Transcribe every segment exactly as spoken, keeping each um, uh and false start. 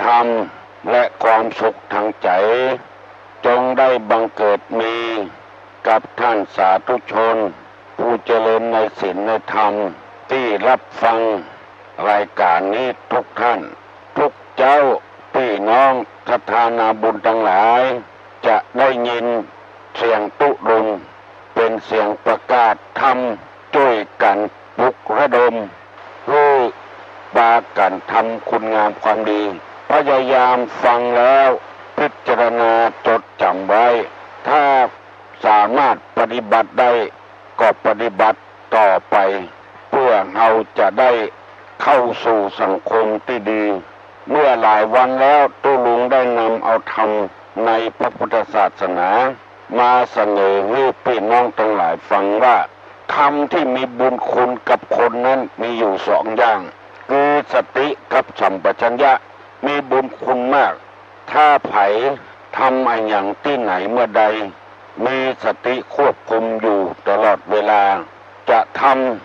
ธรรม และความสุขทางใจ๋ จงได้บังเกิดมีกับท่านสาธุชน ผู้เจริญในศีลในธรรม ตี้ฮับฟังรายก๋านนี้ทุกท่าน ทุกเจ๊า ปี้น้องศรัทธานาบุญตังหลาย จะได้ยินเสียงตุ๊ลุง เป๋นเสียงประกาศธรรม จ้วยกั๋นปลุกระดม หื้อปากั๋นทำคุณงามความดี พยายามฟังแล้วพิจารณาจดจ๋ำไว้ ถ้าสามารถปฏิบัติได้ ก็ปฏิบัติต่อไป เพื่อเฮาจะได้เข้าสู่สังคมตี้ดี เมื่อหลายวันแล้วตุ๊ลุงได้นำเอาธรรมในพระพุทธศาสนา มาเสนอหื้อปี้น้องตังหลายฟังว่า ธรรมที่มีบุญคุณกับคนนั้นมีอยู่สองอย่าง คือสติกับสัมปชัญญะ มีบุญคุณมาก ถ้าใผทำอะหยังตี้ไหนเมื่อใด มีสติควบคุมอยู่ตลอดเวลา จะท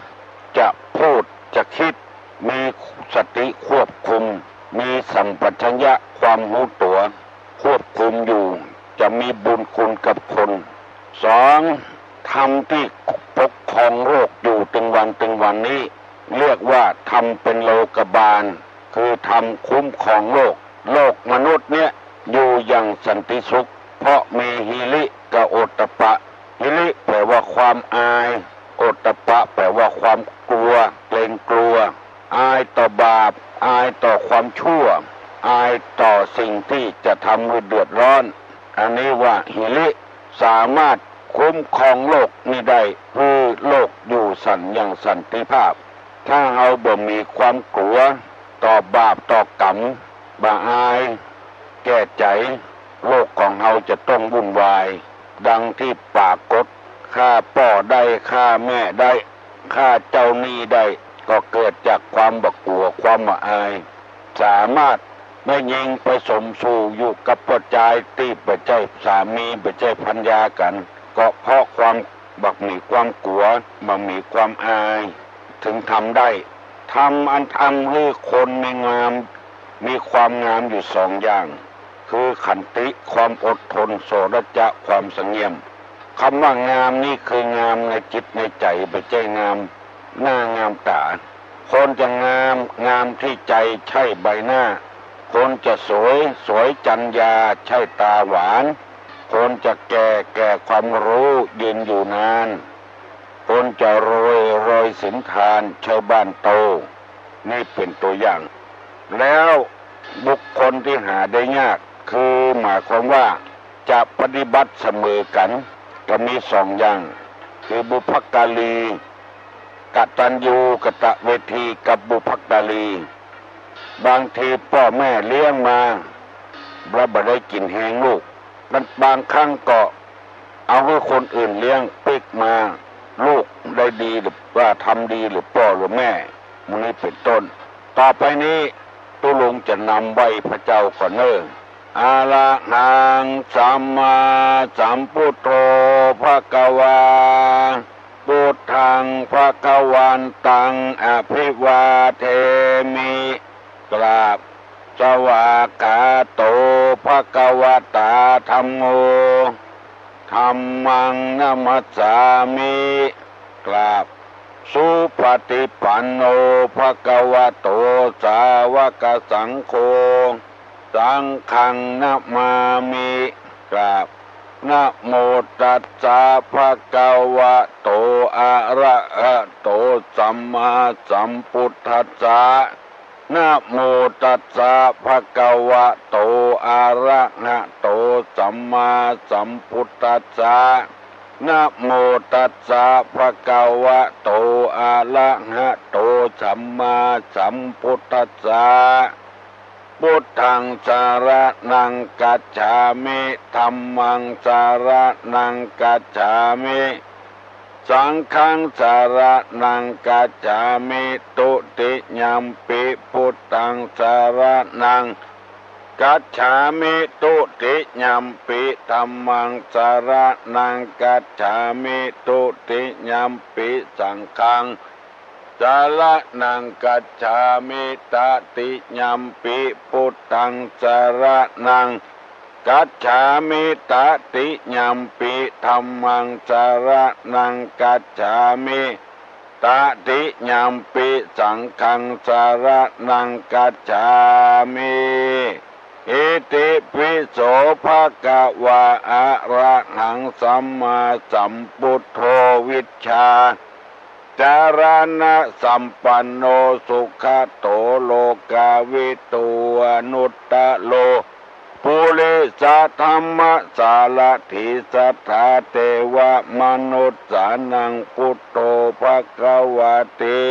ำ จะพูด จะกึ๊ด มีสติควบคุม มีสัมปชัญญะความฮู้ตั๋ว ควบคุมอยู่ จะมีบุญคุณกับคน สอง ธรรมที่ปกครองโลกอยู่ตึงวันตึงวันนี้ เรียกว่าธรรมเป๋นโลกบาล คือธรรมคุ้มครองโลก โลกมนุษย์เนี่ยอยู่อย่างสันติสุข เพราะมีหิริกับโอตตัปปะ หิริแปลว่าความอาย โอตตัปปะแปลว่าความกลัว เกรงกลัว อายต่อบาป อายต่อความชั่ว อายต่อสิ่งที่จะทำหื้อเดือดร้อน อันนี้ว่าหิริ สามารถคุ้มครองโลกนี้ได้ หื้อโลกอยู่สันอย่างสันติภาพ ถ้าเฮาบ่มีความกลัวต่อบาปต่อกรรม บ่อายแก่ใจ๋ โลกของเฮาจะต้องวุ่นวาย ดังที่ปรากฏ ฆ่าป้อได้ ฆ่าแม่ได้ ฆ่าเจ้าหนี้ได้ ก็เกิดจากความบ่กลัว ความบ่อาย สามารถแม่ญิงไปสมสู่อยู่กับป้อจายตี้บ่ใจ้สามี บ่ใจ้ภรรยากั๋น ก็เพราะความบ่มีความกลัว บ่มีความอาย ถึงทำได้ ธรรมอันทำหื้อคนมีงาม มีความงามอยู่สองอย่าง คือขันติ ความอดทน โสรจะ ความสงเงียม กำว่างามนี้คืองามในจิตในใจ๋ บ่ใจ้งามหน้างามต๋า คนจะงาม งามตี้ใจ๋ ใจ้ใบหน้า คนจะสวย สวยจรรยา ใจ้ต๋าหวาน คนจะแก่ แก่ความฮู้ ยืนอยู่นาน คนจะรวย รวยสินทาน ใจ้บ้านโต นี่เป๋นตั๋วอย่าง แล้วบุคคลตี้หาได้ยาก คือหมายความว่าจะปฏิบัติเสมอกั๋น ก็มีสองอย่าง คือบุพการี กตัญญูกตเวที กับบุพการี บางทีป้อแม่เลี้ยงมา แล้วบ่ได้กิ๋นแฮงลูก บางครั้งก็เอาหื้อคนอื่นเลี้ยงปิ๊กมา ลูกได้ดีหรือว่าทำดีหรือป้อหรือแม่ หมู่นี้เป๋นต้น ต่อไปนี้ตุ๊ลุงจะนำไหว้พระเจ้าก่อนเน่อ อะระหังสัมมาสัมพุทโธภะคะวา พุทธังภะคะวันตัง อะภิวาเทมิ กราบ สวากขาโต ภะคะวะตา ธัมโม ธัมมัง นะมัสสามิ กราบ สุปฏิปันโน ภะคะวะโต สาวกสังโฆ สังฆัง นะมามิ กราบ นะโมตัสสะ ภะคะวะโต อะระหะโต สัมมาสัมพุทธัสสะ นะโมตัสสะ ภะคะวะโต อะระหะโต สัมมาสัมพุทธัสสะ นะโมตัสสะ ภะคะวะโต อะระหะโต สัมมาสัมพุทธัสสะ พุทธัง สะระณัง กัจฉามิ ธัมมัง สะระณัง กัจฉามิ สังฆัง สะระณัง กัจฉามิ ตุติยัมปิ พุทธัง สะระณัง กัจฉามิ ตุติยัมปิ ธัมมัง สะระณัง กัจฉามิ ตุติยัมปิ สังฆัง สรณังคัจฉามิ ตติยัมปิ พุทธัง สรณังคัจฉามิ ตติยัมปิ ธัมมัง สรณังคัจฉามิ ตติยัมปิ สังฆัง สรณังคัจฉามิ อิติปิโส ภะคะวา อะระหัง สัมมาสัมพุทโธ วิชชา จารณะสัมปันโน สุขะโต โลกาวิทู อนุตตะโร ปุริสะธัมมะสารถี สัทธา เตวะมนุสสานัง พุทโธ ภะคะวะติ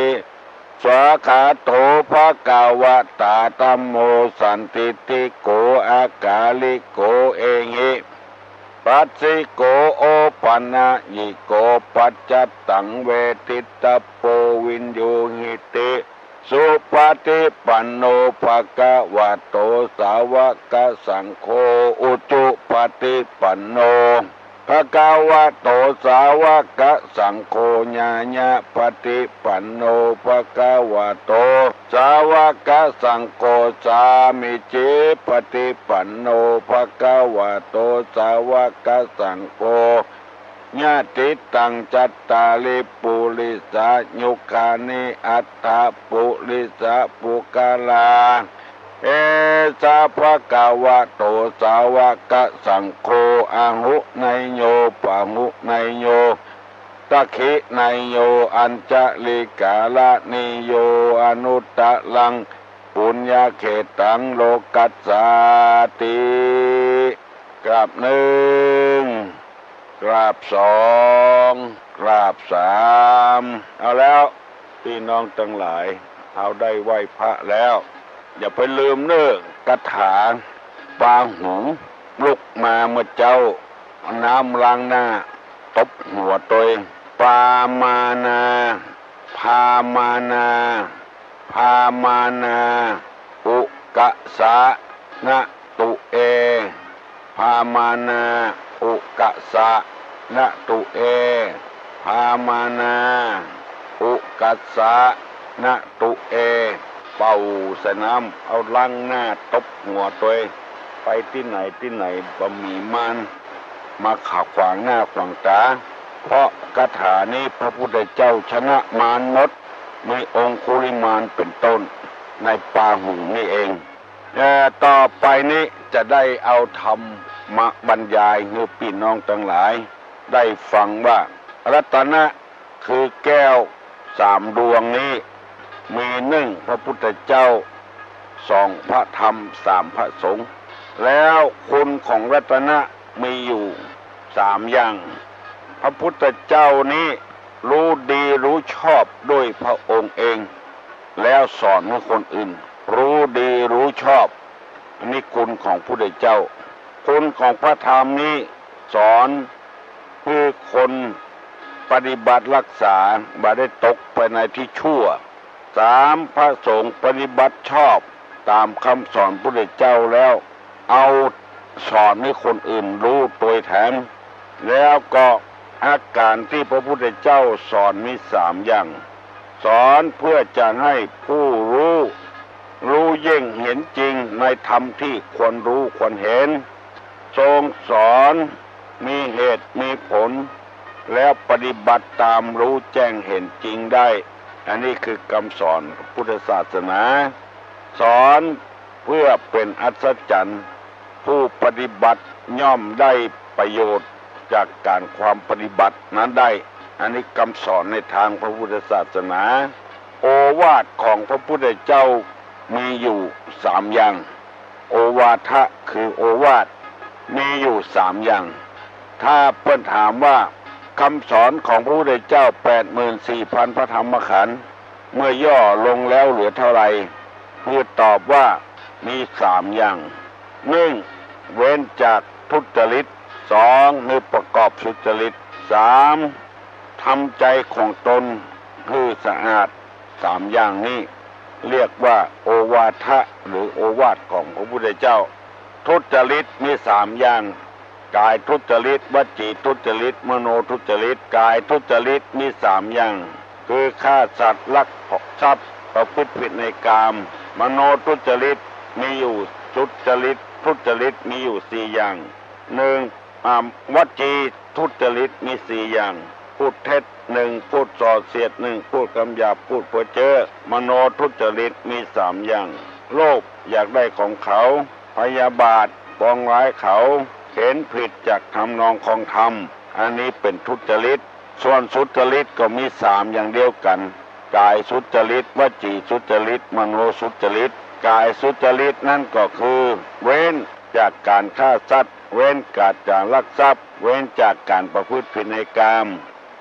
สวากขาโต ภะคะวะตา ธัมโม สันทิฏฐิโก อะกาลิโก เอหิ ปัสสิโก โอปันญิโก ปัจจัตตัง เวทิตตะโป วิญญูหิติ สุปะฏิปันโน ภะคะวะโต สาวะกะสังโฆ อุจุปะฏิปันโน ภะคะวะโต สาวะกะสังโฆ ญาญะปะฏิปันโน ภะคะวะโต สาวะกะสังโฆ สามิจิปะฏิปันโน ภะคะวะโต สาวะกะสังโฆ ญาติตัง จัตตาริ ปุริสายุคานิ อัตถะปุริสะปุคคลา เอสะ ภะคะวะโต สาวะกะสังโฆ อาหุเนยโย ปะหุเนยโย สักขิเนยโย อัญชะลีกะรณีโย อนุตตะรัง ปุญญะเขตัง โลกัสสาติ กราบหนึ่ง กราบสอง กราบสาม เอาแล้ว ปี้น้องตังหลาย เฮาได้ไหว้พระแล้ว อย่าไปลืมเน่อ กาถา ปาหุง ลุกมาเมื่อเจ๊า เอาน้ำล้างหน้า ตบหัวตวย ปามานา พามานา พามานา อุกะสะ นะตุเอ พามานา อุกะสะ นะตุเอ พามานา อุกัสสะ นะตุเอ เป่าใส่น้ำ เอาล้างหน้า ตบหัวตวย ไปตี้ไหนตี้ไหน บ่มีมารมาขัดขวางหน้าขวางต๋า เพราะคาถานี้พระพุทธเจ้าชนะมารหมด มีองคุลิมานเป็นต้น ในปาหุงนี่เอง แต่ต่อไปนี้จะได้เอาธรรมมาบรรยายหื้อปี้น้องตังหลายได้ฟังว่า รัตนะคือแก้วสามดวงนี้ มีหนึ่งพระพุทธเจ้า สองพระธรรม สามพระสงฆ์ แล้วคุณของรัตนะมีอยู่สามอย่าง พระพุทธเจ้านี้รู้ดีรู้ชอบด้วยพระองค์เอง แล้วสอนให้คนอื่นรู้ดีรู้ชอบ อันนี้คุณของพุทธเจ้า คุณของพระธรรมนี้สอนให้คนปฏิบัติรักษา บ่ได้ตกไปในที่ชั่ว สามพระสงฆ์ปฏิบัติชอบต๋ามคำสอนพุทธเจ้าแล้ว เอาสอนให้คนอื่นรู้ตวยแถม แล้วก็อาการที่พระพุทธเจ้าสอนมีสามอย่าง สอนเพื่อจะให้ผู้รู้ รู้แจ้งเห็นจริงในธรรมที่ควรรู้ควรเห็น ทรงสอนมีเหตุมีผล แล้วปฏิบัติตามรู้แจ้งเห็นจริงได้ อันนี้คือกำสอนพุทธศาสนา สอนเพื่อเป๋นอัศจรรย์ ผู้ปฏิบัติย่อมได้ประโยชน์จากการความปฏิบัตินั้นได้ อันนี้กำสอนในทางพระพุทธศาสนา โอวาทของพระพุทธเจ้ามีอยู่สามอย่าง โอวาทะคือโอวาท มีอยู่สามอย่าง ถ้าเปิ้นถามว่าคำสอนของพระพุทธเจ้าแปดหมื่นสี่พันพระธรรมขันธ์ เมื่อย่อลงแล้วเหลือเท่าไหร่ คือตอบว่ามีสามอย่าง หนึ่ง เว้นจากทุจริต สอง คือประกอบสุจริต สาม ทำใจของตนคือสะอาด สามอย่างนี้เรียกว่าโอวาทะหรือโอวาทของพระพุทธเจ้า ทุจริตมีสามอย่าง กายทุจริต วจีทุจริต มโนทุจริต กายทุจริตมีสามอย่าง คือฆ่าสัตว์ ลักทรัพย์ ประพฤติผิดในกาม มโนทุจริตมีอยู่ สุจริต ทุจริตมีอยู่สี่อย่าง หนึ่ง อ่า วจีทุจริตมีสี่อย่าง พูดเท็จหนึ่ง พูดส่อเสียดหนึ่ง พูดคำหยาบ พูดเพ้อเจ้อ มโนทุจริตมีสามอย่าง โลภอยากได้ของเขา พยาบาทปองร้ายเขา เห็นผิดจากทำนองครองธรรม อันนี้เป๋นทุจริต ส่วนสุจริตก็มีสามอย่างเดียวกั๋น กายสุจริต วจีสุจริต มโนสุจริต กายสุจริตนั้นก็คือ เว้นจากก๋านฆ่าสัตว์ เว้นจากก๋านลักทรัพย์ เว้นจากก๋านประพฤติผิดในกาม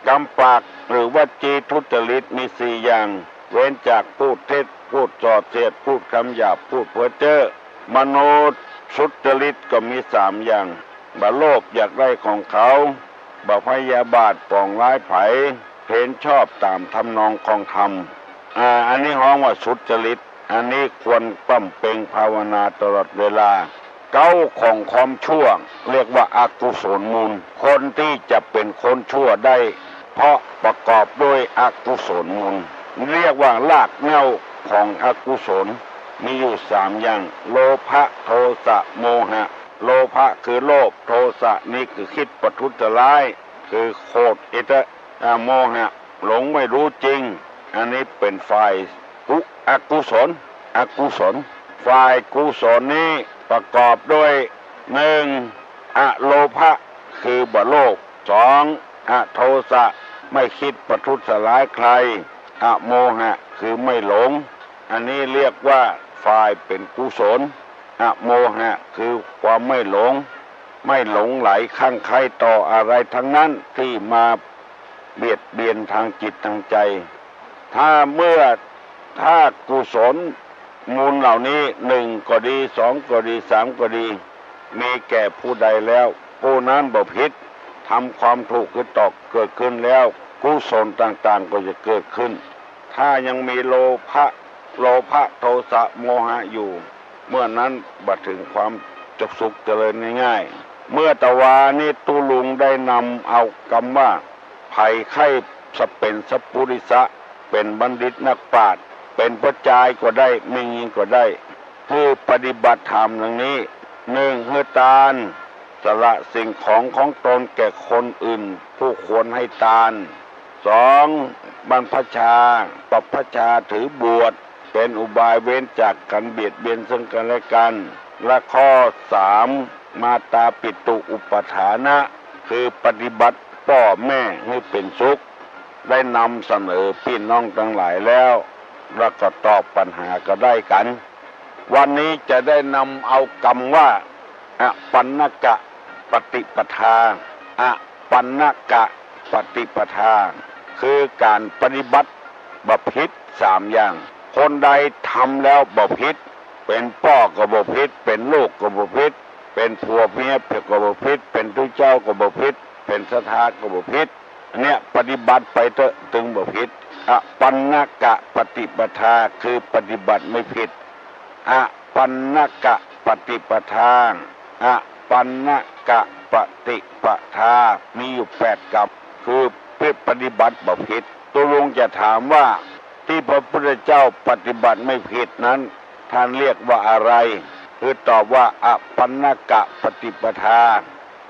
กรรมปากหรือวจีทุจริตมีสี่อย่าง เว้นจากพูดเท็จ พูดส่อเสียด พูดคำหยาบ พูดเพ้อเจ้อ มโนสุจริตก็มีสามอย่าง บ่โลภอยากได้ของเขา บ่พยาบาทปองร้ายใผ เห็นชอบต๋ามทำนองครองธรรม อ่า อันนี้ฮ้องว่าสุจริต อันนี้ควรบำเพ็ญภาวนาตลอดเวลา เก๊าของความชั่วเรียกว่าอกุศลมูล คนตี้จะเป๋นคนชั่วได้ เพราะประกอบด้วยอกุศลมูล เรียกว่ารากเหง้าของอกุศล มีอยู่สามอย่าง โลภะ โทสะ โมหะ โลภะคือโลภ โทสะนี่คือคิดประทุษร้าย คือโขดหิต อ่า โมหะหลงไม่รู้จริง อันนี้เป๋นฝ่ายกุ อกุศล อกุศล ฝ่ายกุศลนี้ประกอบด้วย หนึ่ง อโลภะ คือบ่โลภ สอง อโทสะ ไม่คิดประทุษร้ายใคร อโมหะ คือไม่หลง อันนี้เรียกว่าฝ่ายเป๋นกุศล อโมหะ คือความไม่หลง ไม่หลงใหลคลั่งไคล้ต่ออะไรทั้งนั้นตี้มาเบียดเบียนตางจิตตางใจ๋ ถ้าเมื่อ ถ้ากุศลมูลเหล่านี้หนึ่งก็ดี สองก็ดี สามก็ดี มีแก่ผู้ใดแล้ว ผู้นั้นบ่ผิด ทำความถูกคือตอกเกิดขึ้นแล้ว กุศลต่างๆ ก็จะเกิดขึ้น ถ้ายังมีโลภะ โลภะ โทสะ โมหะอยู่ เมื่อนั้นบ่เถิงความสุขเจริญง่ายๆ เมื่อตะวานี้ตุ๊ลุงได้นำเอากำว่า ใผใค่สะเป๋นสัปปุริสะ เป๋นบัณฑิตนักปราชญ์ เป๋นป้อจายก็ได้ แม่ญิงก็ได้ หื้อปฏิบัติธรรมดังนี้ หนึ่ง หื้อตาน สละสิ่งของของตนแก่คนอื่น ผู้ควรให้ตาน สอง บรรพชา ปรับพชา ถือบวช เป๋นอุบายเว้นจากก๋านเบียดเบียนซึ่งกั๋นและกั๋น และข้อสาม มาตาปิตุอุปัฏฐานะ คือปฏิบัติป้อแม่หื้อเป๋นสุข ได้นำเสนอปี้น้องตังหลายแล้ว แล้วก็ตอบปัญหาก็ได้กั๋น วันนี้จะได้นำเอากำว่า อปัณณกะปฏิปทา อปัณณกะปฏิปทา คือก๋านปฏิบัติบ่ผิดสามอย่าง คนใดทำแล้วบ่ผิด เป๋นป้อก็บ่ผิด เป๋นลูกก็บ่ผิด เป๋นผัวเมียก็บ่ผิด เป๋นตุ๊เจ้าก็บ่ผิด เป๋นศรัทธาก็บ่ผิด อันเนี้ยปฏิบัติไปเต๊อะ ตึงบ่ผิด อปัณณกะปฏิปทา คือปฏิบัติไม่ผิด อปัณณกะปฏิปทา อปัณณกะปฏิปทา มีอยู่แปดกำ คือปฏิบัติบ่ผิด ตุ๊ลุงจะถามว่า ตี้พระพุทธเจ้าปฏิบัติไม่ผิดนั้น ท่านเรียกว่าอะไร คือตอบว่า อปัณณกะปฏิปทา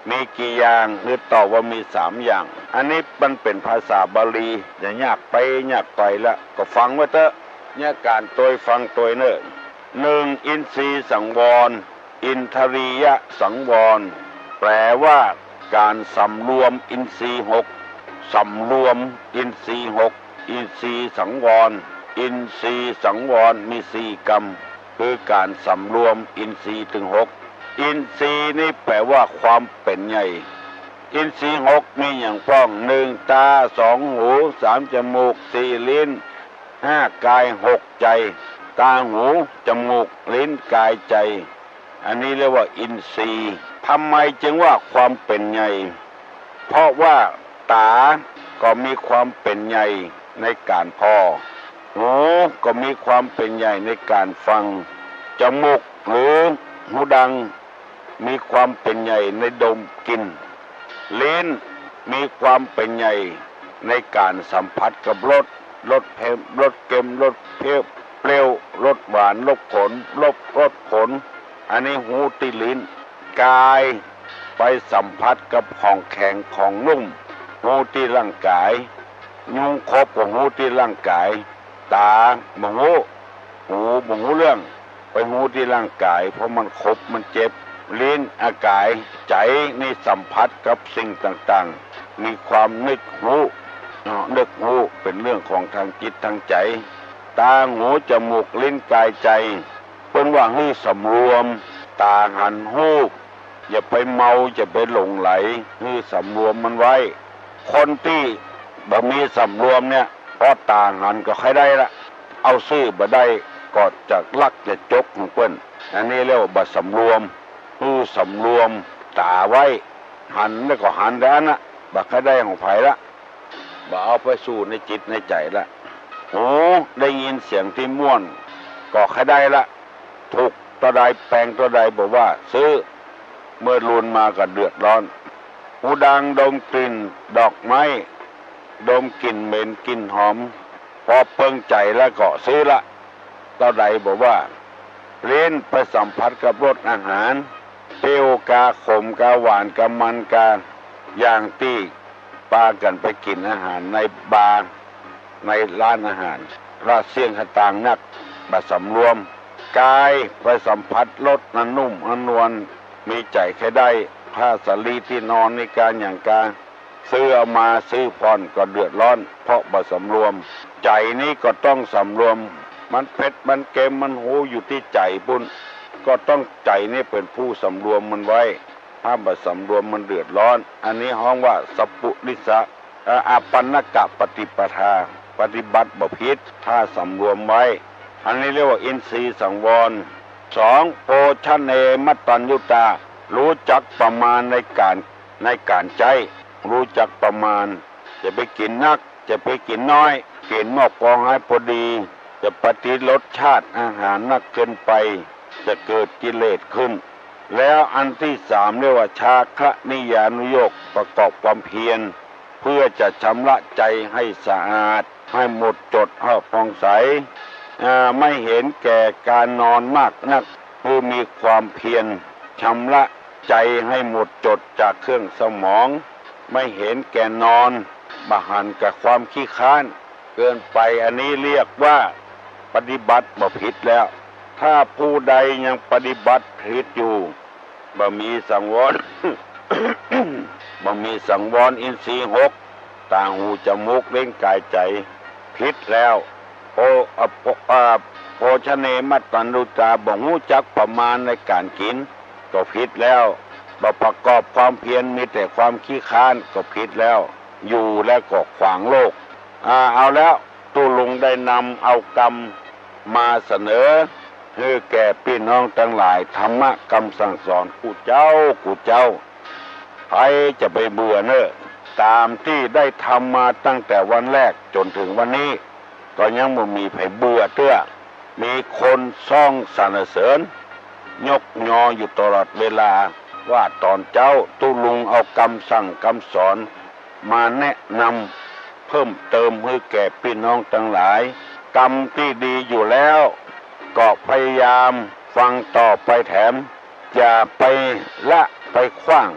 มีกี่อย่าง คือตอบว่ามีสามอย่าง อันนี้มันเป๋นภาษาบาลี จะยากไปยากไปละ ก็ฟังไว้เต๊อะ เยียะก๋านตวยฟังตวยเน่อ หนึ่ง อินทรีย์สังวร อินทรียสังวร แปลว่าก๋านสำรวมอินทรีย์หก สำรวมอินทรีย์หก อินทรีย์สังวร อินทรีย์สังวรมีสี่กำ คือก๋านสำรวมอินทรีย์ตึงหก อินทรีย์นี้แปลว่าความเป๋นใหญ่ อินทรีย์หกมีอย่างป้อง หนึ่ง ตา สอง หู สาม จมูก สี่ ลิ้น ห้า กาย หก ใจ๋ ตา หู จมูก ลิ้น กาย ใจ๋ อันนี้เรียกว่าอินทรีย์ ทำไมจึงว่าความเป๋นใหญ่ เพราะว่าต๋าก็มีความเป๋นใหญ่ในก๋านผ่อ หูก็มีความเป๋นใหญ่ในก๋านฟัง จมูกหรือฮูดัง มีความเป๋นใหญ่ในดมกลิ่น ลิ้นมีความเป๋นใหญ่ในก๋านสัมผัสกับรส รสเค็ม รสเค็ม รสเปรี้ยว รสหวาน รสขม รส รสขม อันนี้ฮู้ตี้ลิ้น กายไปสัมผัสกับของแข็งของนุ่ม ฮู้ตี้ร่างกาย ยุงขบก็ฮู้ตี้ร่างกาย ตาบ่ฮู้ หูบ่ฮู้เรื่อง ไปฮู้ตี้ร่างกาย เพราะมันขบมันเจ็บ ลิ้น อ่ะ กาย ใจ๋นี่สัมผัสกับสิ่งต่างๆ มีความนึกฮู้ เนาะ นึกฮู้เป๋นเรื่องของตางจิตตางใจ๋ ตา หู จมูก ลิ้น กาย ใจ๋ เปิ้นว่าหื้อสำรวม ต๋าหันฮู้ อย่าไปเมา อย่าไปหลงไหล หื้อสำรวมมันไว้ คนตี้บ่มีสำรวมเนี่ย พอต๋าหันก็ใค่ได้ละ เอาซื่อบ่ได้ ก็จะลักจะจกของเปิ้น อันนี้เรียกว่าบ่สำรวม หื้อสำรวมต๋าไว้ หันแล้วก็หันแต่อั้นน่ะ บ่ใค่ได้ของใผละ บ่เอาไปสู่ในจิตในใจ๋ละ หู ได้ยินเสียงตี้ม่วน ก็ใค่ได้ละ ถูกเต้าใดแปงเต้าใดบ่ว่า ซื้อ เมื่อลูนมาก็เดือดร้อน หูดังดมกลิ่นดอกไม้ ดมกลิ่นเหม็นกลิ่นหอม ปอเปิงใจ๋แล้วก็ซื้อละ เต้าใดบ่ว่า ลิ้นไปสัมผัสกับรสอาหาร เปรี้ยวกา ขมกา หวานกา มันกา อย่างตี้ปากั๋นไปกิ๋นอาหารในบาร์ ในร้านอาหาร ละเสี้ยงขะตางนัก บ่สำรวม กายไปสัมผัสรสอันนุ่มอันนวล มีใจ๋ใค่ได้ ผ้าสาลี ตี้นอน นิกา หยังกา ซื้อเอามา ซื้อผ่อนก็เดือดร้อน เพราะบ่สำรวม ใจ๋นี้ก็ต้องสำรวม มันเผ็ดมันเค็มมันฮู้อยู่ตี้ใจ๋ปุ้น ก็ต้องใจ๋นี้เป๋นผู้สำรวมมันไว้ ถ้าบ่สำรวมมันเดือดร้อน อันนี้ฮ้องว่าสัปปุริสะ เอ่อ อาปัณณกปฏิปทา ปฏิบัติบ่ผิด ถ้าสำรวมไว้ อันนี้เรียกว่าอินทรีย์สังวร สอง โภชเนมัตตัญญูตา ฮู้จักประมาณในก๋าน ในก๋านใจ๊ ฮู้จักประมาณ จะไปกิ๋นนัก จะไปกิ๋นน้อย กิ๋นหม้อปองหื้อปอดี จะไปติดรสชาติอาหารนักเกินไป จะเกิดกิเลสขึ้น แล้วอันตี้สามเรียกว่า ฌาคะนิยานุโยค ประกอบความเพียร เพื่อจะชำระใจ๋ให้สะอาด ให้หมดจด ให้ผ่องใส อ่า ไม่เห็นแก่การนอนมากนัก คือมีความเพียรชำระใจ๋ให้หมดจดจากเครื่องเศร้าหมอง ไม่เห็นแก่นอน บ่หันกับความขี้คร้านเกินไป อันนี้เรียกว่าปฏิบัติบ่ผิดแล้ว ถ้าผู้ใดยังปฏิบัติผิดอยู่ บ่มีสังวร บ่มีสังวรอินทรีย์หก ตา หู จมูก ลิ้น กาย ใจ๋ ผิดแล้ว โภ อ่ะ โภ อ่ะ โภชเนมัตตัญญูตา บ่ฮู้จักประมาณในก๋านกิ๋น ก็ผิดแล้ว บ่ประกอบความเพียร มีแต่ความขี้คร้าน ก็ผิดแล้ว อยู่แล้วก็ขวางโลก อ่า เอาแล้ว ตุ๊ลุงได้นำเอากำมาเสนอ หื้อแก่ปี้น้องตังหลาย ธรรมะกำสั่งสอนกู้เจ้า กู้เจ้า ใผจะไปเบื่อเน่อ ต๋ามตี้ได้ทำมาตั้งแต่วันแรกจ๋นเถิงวันนี้ ก็ยังบ่มีใผเบื่อเตื้อ มีคนซ่องสรรเสริญ ยกยออยู่ตลอดเวลา ว่าต๋อนเจ๊าตุ๊ลุงเอากำสั่งกำสอน มาแนะนำเพิ่มเติมหื้อแก่ปี้น้องตังหลาย กำตี้ดีอยู่แล้ว ก็พยายามฟังต่อไปแถม อย่าไปละไปขว้าง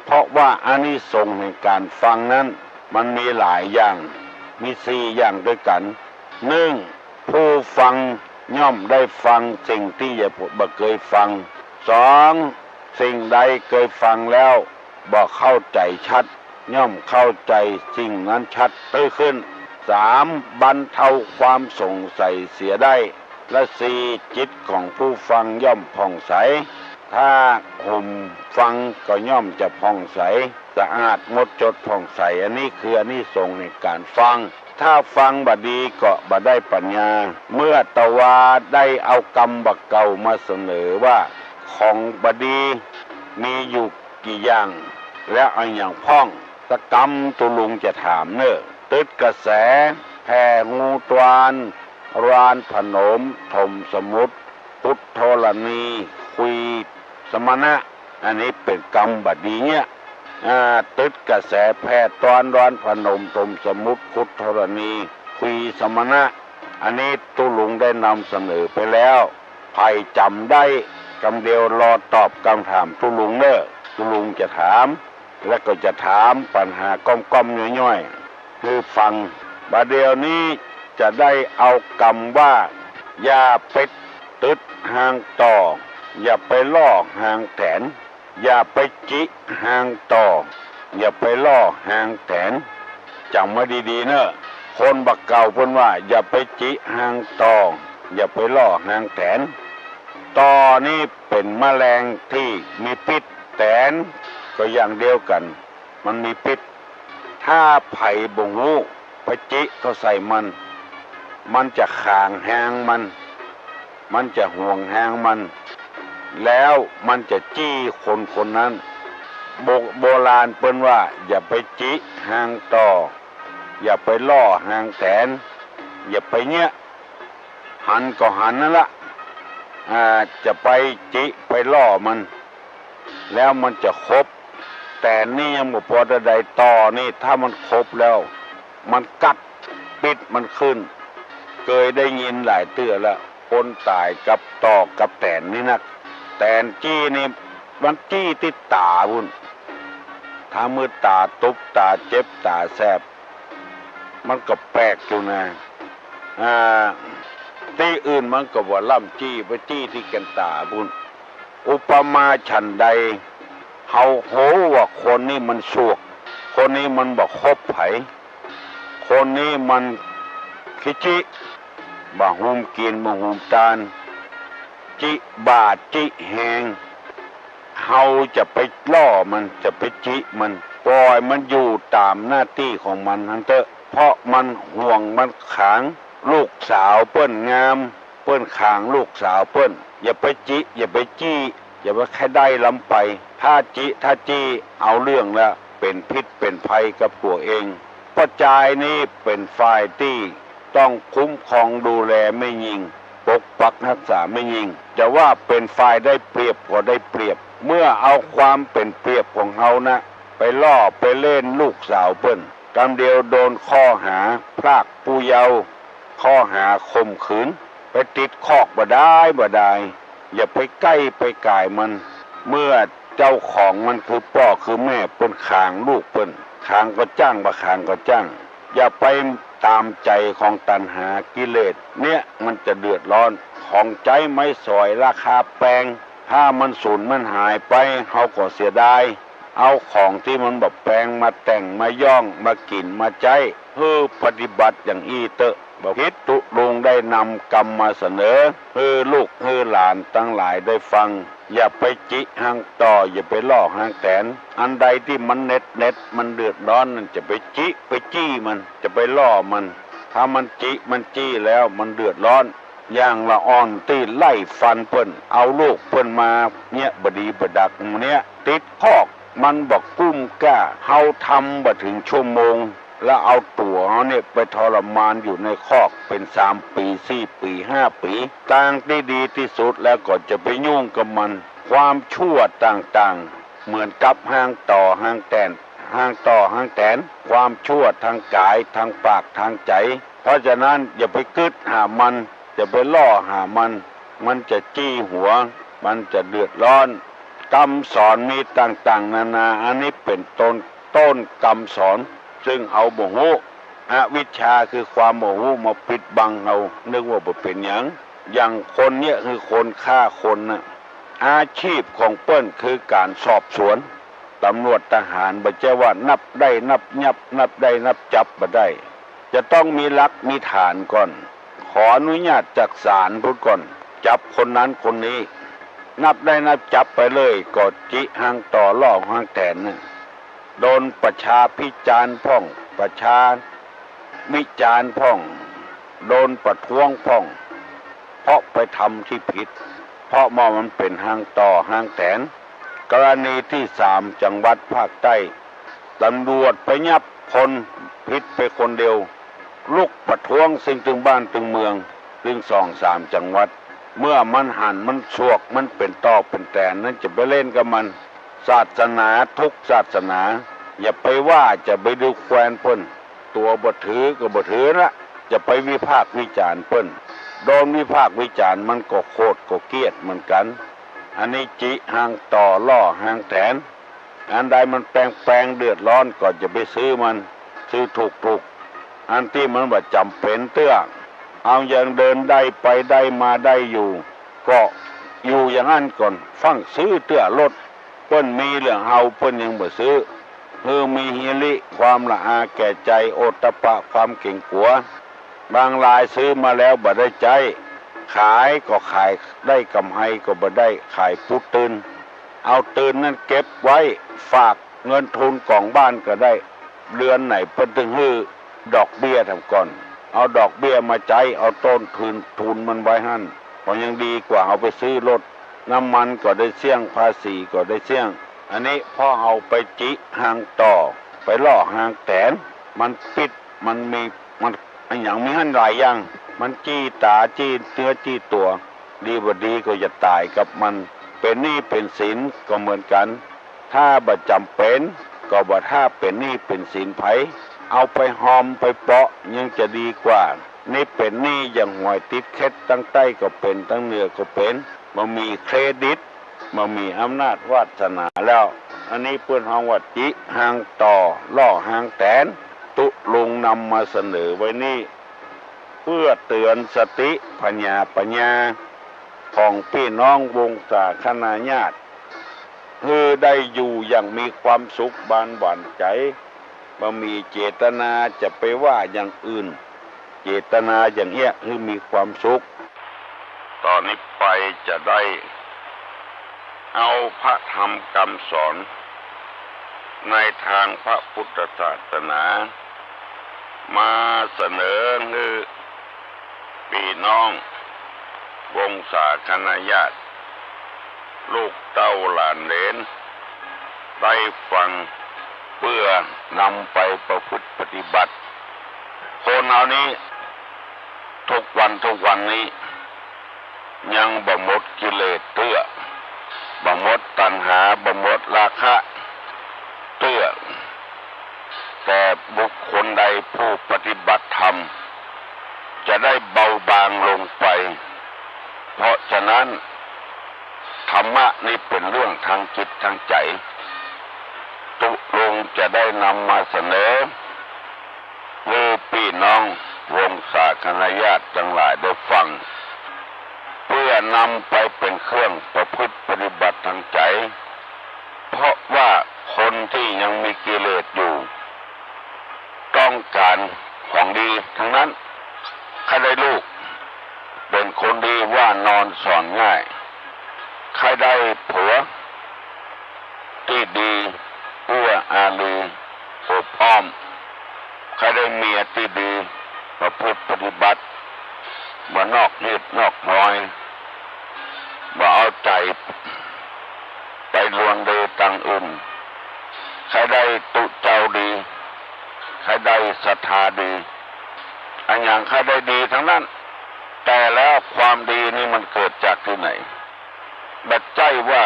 เพราะว่าอานิสงส์แห่งก๋านฟังนั้น มันมีหลายอย่าง มีสี่อย่างด้วยกั๋น นึ่ง ผู้ฟังย่อมได้ฟังสิ่งตี้ยังบ่เกยฟัง สอง สิ่งใดเกยฟังแล้วบ่เข้าใจ๋ชัด ย่อมเข้าใจ๋สิ่งนั้นชัดตื้อขึ้น สาม บรรเทาความสงสัยเสียได้ และสี่ จิตของผู้ฟังย่อมผ่องใส ถ้าห่มฟังก็ย่อมจะผ่องใส สะอาดหมดจดผ่องใส อันนี้คืออานิสงส์แห่งก๋านฟัง ถ้าฟังบ่ดีก็บ่ได้ปัญญา เมื่อตะวาได้เอากำบ่าเก่ามาเสนอว่า ของบ่ดีมีอยู่กี่อย่าง แล้วเอาหยังพ่อง สักกำตุ๊ลุงจะถามเน่อ ตึดกระแส แผ่ฮูตวาน รานผนม ถมสมุทร ขุดธรณี คุยสมณะ อันนี้เป๋นกำบ่ดีเนี่ย อ่า ตึดกระแส แผ่ตวาน รานผนม ถมสมุทร ขุดธรณี ปีสมณะ อันนี้ตุ๊ลุงได้นำเสนอไปแล้ว ใผจ๋ำได้กำเดียวรอตอบกำถามตุ๊ลุงเน่อ ตุ๊ลุงจะถาม และก็จะถามปัญหาก้อมๆ ย่อยๆ หื้อฟัง บ่าเดี่ยวนี้จะได้เอากำว่า อย่าไปตึดฮางต่อ อย่าไปล่อฮางแต๋น อย่าไปจิฮางต่อ อย่าไปล่อฮางแต๋น จ๋ำไว้ดีๆ เน่อ คนบ่าเก่าเปิ้นว่า อย่าไปจิฮางต่อ อย่าไปล่อฮางแต๋น ต่อนี่เป๋นแมลงตี้มีปิ๊ษ แต๋นก็อย่างเดียวกั๋น มันมีปิ๊ษ ถ้าใผบ่ฮู้ ไปจิเข้าใส่มัน มันจะขางฮางมัน มันจะหวงฮางมัน แล้วมันจะจี้คนคนนั้น โบ- โบราณเปิ้นว่า อย่าไปจิฮางต่อ อย่าไปล่อฮางแต๋น อย่าไปเยียะ หันก็หันนั่นละ อ่า จะไปจิไปล่อมัน แล้วมันจะขบ แต๋นนี่ยังบ่ปอเต้าใด ต่อนี่ถ้ามันขบแล้ว มันกัดปิ๊ษมันขึ้น เกยได้ยินหลายเตื้อแล้ว คนต๋ายกับต่อกับแต๋นนี่นัก แต๋นจี้นี่มันจี้ตี้ต๋าปู้น ทำหื้อต๋าตุ๊บ ต๋าเจ็บ ต๋าแสบ มันก็แปลกอยู่นะ อ่า ตี้อื่นมันก็บ่ล้ำจี้ ไปจี้ตี้แก่นต๋าปู้น อุปมาฉันใด เฮาฮู้ว่าคนนี้มันสวก คนนี้มันบ่คบใผ คนนี้มันขี้จิ บ่ฮู้กิ๋น บ่ฮู้ตาน จิบาดจิแฮง เฮาจะไปล่อมัน จะไปจิมัน ป่อยมันอยู่ต๋ามหน้าตี้ของมันหั้นเต๊อะ เพราะมันหวงมันขาง ลูกสาวเปิ้นงาม เปิ้นขางลูกสาวเปิ้น อย่าไปจิ อย่าไปจี้ อย่าไปใค่ได้ล้ำไป ถ้าจิ ถ้าจี้ เอาเรื่องละ เป๋นพิษเป๋นภัยกับตั๋วเอง ป้อจายนี่เป๋นฝ่ายตี้ต้องคุ้มครองดูแลแม่ญิง ปกปักฮักษาแม่ญิง จะว่าเป๋นฝ่ายได้เปรียบก็ได้เปรียบ เมื่อเอาความเป๋นเปรียบของเฮานะ ไปล่อไปเล่นลูกสาวเปิ้น กำเดียวโดนข้อหาพรากผู้เยาว์ ข้อหาข่มขืน ไปติดคอกบ่ดายบ่ดาย อย่าไปใก้ไปก๋ายมัน เมื่อเจ้าของมันคือป้อคือแม่เปิ้นขางลูกเปิ้น ขางก็จ้าง บ่ขางก็จ้าง อย่าไปต๋ามใจ๋ของตัณหากิเลส เนี่ยมันจะเดือดร้อน ของใจ๊ไม้สอยราคาแปง ถ้ามันสูญมันหายไป เฮาก็เสียดาย เอาของตี้มันบ่แปงมาแต่งมาย้องมากิ๋นมาใจ๊ หื้อปฏิบัติอย่างอี้เต๊อะ บ่ผิด ตุ๊ลุงได้นำกำมาเสนอ หื้อลูกหื้อหลานตังหลายได้ฟัง อย่าไปจิฮางต่อ อย่าไปล่อฮางแต๋น อันใดตี้มันเหน็ดเหน็ด มันเดือดร้อนนั่น จะไปจิไปจี้มัน จะไปล่อมัน ถ้ามันจิมันจี้แล้วมันเดือดร้อน อย่างละอ่อนตี้ไล่ฟันเปิ้น เอาลูกเปิ้นมาเยียะบ่ดีบ่ดัก เนี่ย ติดคอก มันบ่กุ้มก้า เฮาทำบ่เถิงชั่วโมง แล้วเอาตั๋วเฮาเนี่ยไปทรมานอยู่ในคอกเป๋นสามปี๋ สี่ปี๋ ห้าปี๋ ตางตี้ดีตี้สุดแล้วก็จะไปยุ่งกับมัน ความชั่วต่างๆ เหมือนกับฮางต่อฮางแต๋น ฮางต่อฮางแต๋น ความชั่วทางก๋าย ทางปาก ทางใจ๋ เพราะฉะนั้นอย่าไปกึ๊ดหามัน อย่าไปล่อหามัน มันจะจี้หัว มันจะเดือดร้อน กำสอนมีต่างๆ นานา อันนี้เป๋นต้น ต้นกำสอน ซึ่งเฮาบ่ฮู้ อวิชชาคือความบ่ฮู้มาปิดบังเฮา นึกว่าบ่เป๋นหยัง อย่างคนเนี่ยคือคนฆ่าคนน่ะ อาชีพของเปิ้นคือก๋านสอบสวน ตำรวจทหาร บ่ใจ้ว่านับได้นับยับ นับได้นับจับบ่ได้ จะต้องมีหลักมีฐานก่อน ขออนุญาตจากศาลพุ้นก่อน จับคนนั้นคนนี้ นับได้นับจับไปเลย ก็จิฮางต่อล่อฮางแต๋นน่ะ โดนประชาพิจารณ์พ่อง ประชาวิจารณ์พ่อง โดนประท้วงพ่อง เพราะไปทำตี้ผิด เพราะว่ามันเป๋นฮางต่อฮางแต๋น กรณีตี้สาม จังหวัดภาคใต้ ตำรวจไปยับคนผิดไปคนเดียว ลุกประท้วงซึ่งตึงบ้านตึงเมือง ตึงสองสามจังหวัด เมื่อมันหันมันสวก มันเป๋นต่อเป๋นแต๋นนั้น จะไปเล่นกับมัน ศาสนาทุกศาสนา อย่าไปว่าจะไปดูแควนเปิ้น ตั๋วบ่ถือก็บ่ถือละ จะไปวิพากษ์วิจารณ์เปิ้น โดนวิพากษ์วิจารณ์มันก็โขดก็เกลียดเหมือนกั๋น อันนี้จิหางต่อล่อหางแตน อันใดมันแปงๆ เดือดร้อนก็จะไปซื้อมัน ซื้อถูกๆ อันตี้มันบ่จ๋ำเป๋นเตื้อ เฮายังเดินได้ไปได้มาได้อยู่ ก็อยู่อย่างอั้นก่อน ฟั่งซื้อเตื้อรถ เปิ้นมีเหลืองเฮาเปิ้นยังบ่ซื้อ หื้อมีหิริความละอาแก่ใจ๋ โอตตัปปะความเก๋งกั๋ว บางรายซื้อมาแล้วบ่ได้ใจ๊ ขายก็ขายได้ก๋ำไรก็บ่ได้ ขายปูดตื่น เอาตื่นนั้นเก็บไว้ฝากเงินทุนก๋องบ้านก็ได้ เดือนไหนเปิ้นตึงหื้อดอกเบี้ยแถมก่อน เอาดอกเบี้ยมาใจ๊ เอาต้นทุน ทุนมันไว้หั้น ก็ยังดีกว่าเฮาไปซื้อรถ น้ำมันก็ได้เสี้ยง ภาษีก็ได้เสี้ยง อันนี้พอเฮาไปจิหางต่อ ไปล่อหางแตน มันปิ๊ด มันมี มันอะหยังมีหั้นหลายอย่าง มันจี้ต๋าจี้เนื้อจี้ตั๋ว ดีบ่ดีก็จะต๋ายกับมัน เป๋นหนี้เป๋นสินก็เหมือนกั๋น ถ้าบ่จ๋ำเป๋น ก็บ่ถ้าเป๋นหนี้เป๋นสินใผ เอาไปฮอมไปเปาะยังจะดีกว่า นี่เป๋นหนี้อย่างหวยติดเข็ด ตังใต้ก็เป๋น ตังเหนือก็เป๋น บ่มีเครดิต บ่มีอำนาจวาสนาแล้ว อันนี้เปิ้นฮ้องว่าจิหางต่อล่อหางแตน ตุ๊ลุงนำมาเสนอไว้นี่ เปื้อเตื๋อนสติผญาปั๋ญญา ของปี้น้องวงศาคณาญาติ หื้อได้อยู่อย่างมีความสุขบานหวานใจ๋ บ่มีเจตนาจะไปว่าอย่างอื่น เจตนาอย่างเอี้ยหื้อมีความสุข ต่อนี้ไปจะได้เอาพระธรรมกำสอนในตางพระพุทธศาสนา มาเสนอหื้อปี้น้องวงศาคณาญาติ ลูกเต้าหลานเหลน ได้ฟัง เปื้อนำไปประพฤติปฏิบัติ คนเฮานี้ ทุกวันทุกวันนี้ ยังบ่หมดกิเลสเตื้อ บ่หมดตัณหา บ่หมดราคะเตื้อ แต่บุคคลใดผู้ปฏิบัติธรรม จะได้เบาบางลงไป เพราะฉะนั้น ธรรมะนี้เป๋นเรื่องตางจิตตางใจ๋ ตุ๊ลุงจะได้นำมาเสนอ หื้อปี้น้องวงศาคณาญาติตังหลายได้ฟัง เปื้อนำไปเป๋นเครื่องประพฤติปฏิบัติตางใจ๋ เพราะว่าคนตี้ยังมีกิเลสอยู่ ต้องก๋านของดีตังนั้น ใค่ได้ลูกเป๋นคนดี ว่านอนสอนง่าย ใค่ได้ผัวตี้ดี เอื้ออารี อบอ้อม ใค่ได้เมียตี้ดี ประพฤติปฏิบัติ บ่นอกฮีตนอกฮอย บ่เอาใจ๋ไปลวนเดตังอื่น ใค่ได้ตุ๊เจ้าดี ใค่ได้ศรัทธาดี อะหยังใค่ได้ดีตังนั้น แต่แล้วความดีนี้มันเกิดจากตี้ไหน บ่ใจ้ว่า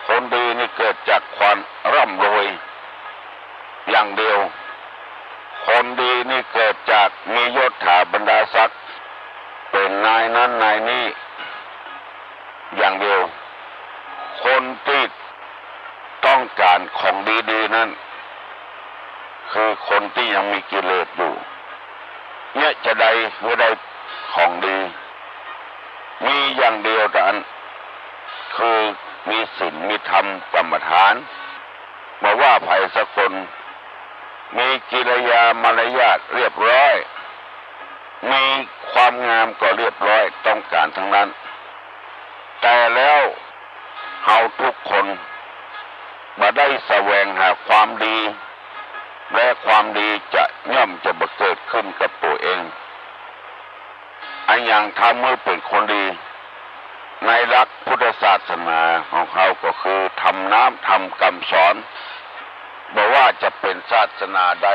คนดีนี้เกิดจากความร่ำรวยอย่างเดียว คนดีนี้เกิดจากมียศถาบรรดาศักดิ์ เป๋นนายนั้นนายนี้อย่างเดียว คนตี้ต้องก๋านของดีๆ นั้น คือคนตี้ยังมีกิเลสอยู่ เยียะจาใดหื้อได้ของดี มีอย่างเดียวเต้าอั้น คือมีศีลมีธรรมกรรมฐาน บ่ว่าใผสักคน มีกิริยามารยาทเรียบร้อย มีความงามก็เรียบร้อย ต้องก๋านตังนั้น แต่แล้วเฮาทุกคนบ่ได้แสวงหาความดี และความดีจะย่อมจะบ่เกิดขึ้นกับตั๋วเอง อะหยังทำหื้อเป๋นคนดี ในหลักพุทธศาสนาของเฮาก็คือธรรมน้ำธรรมกำสอน บ่ว่าจะเป๋นศาสนาใด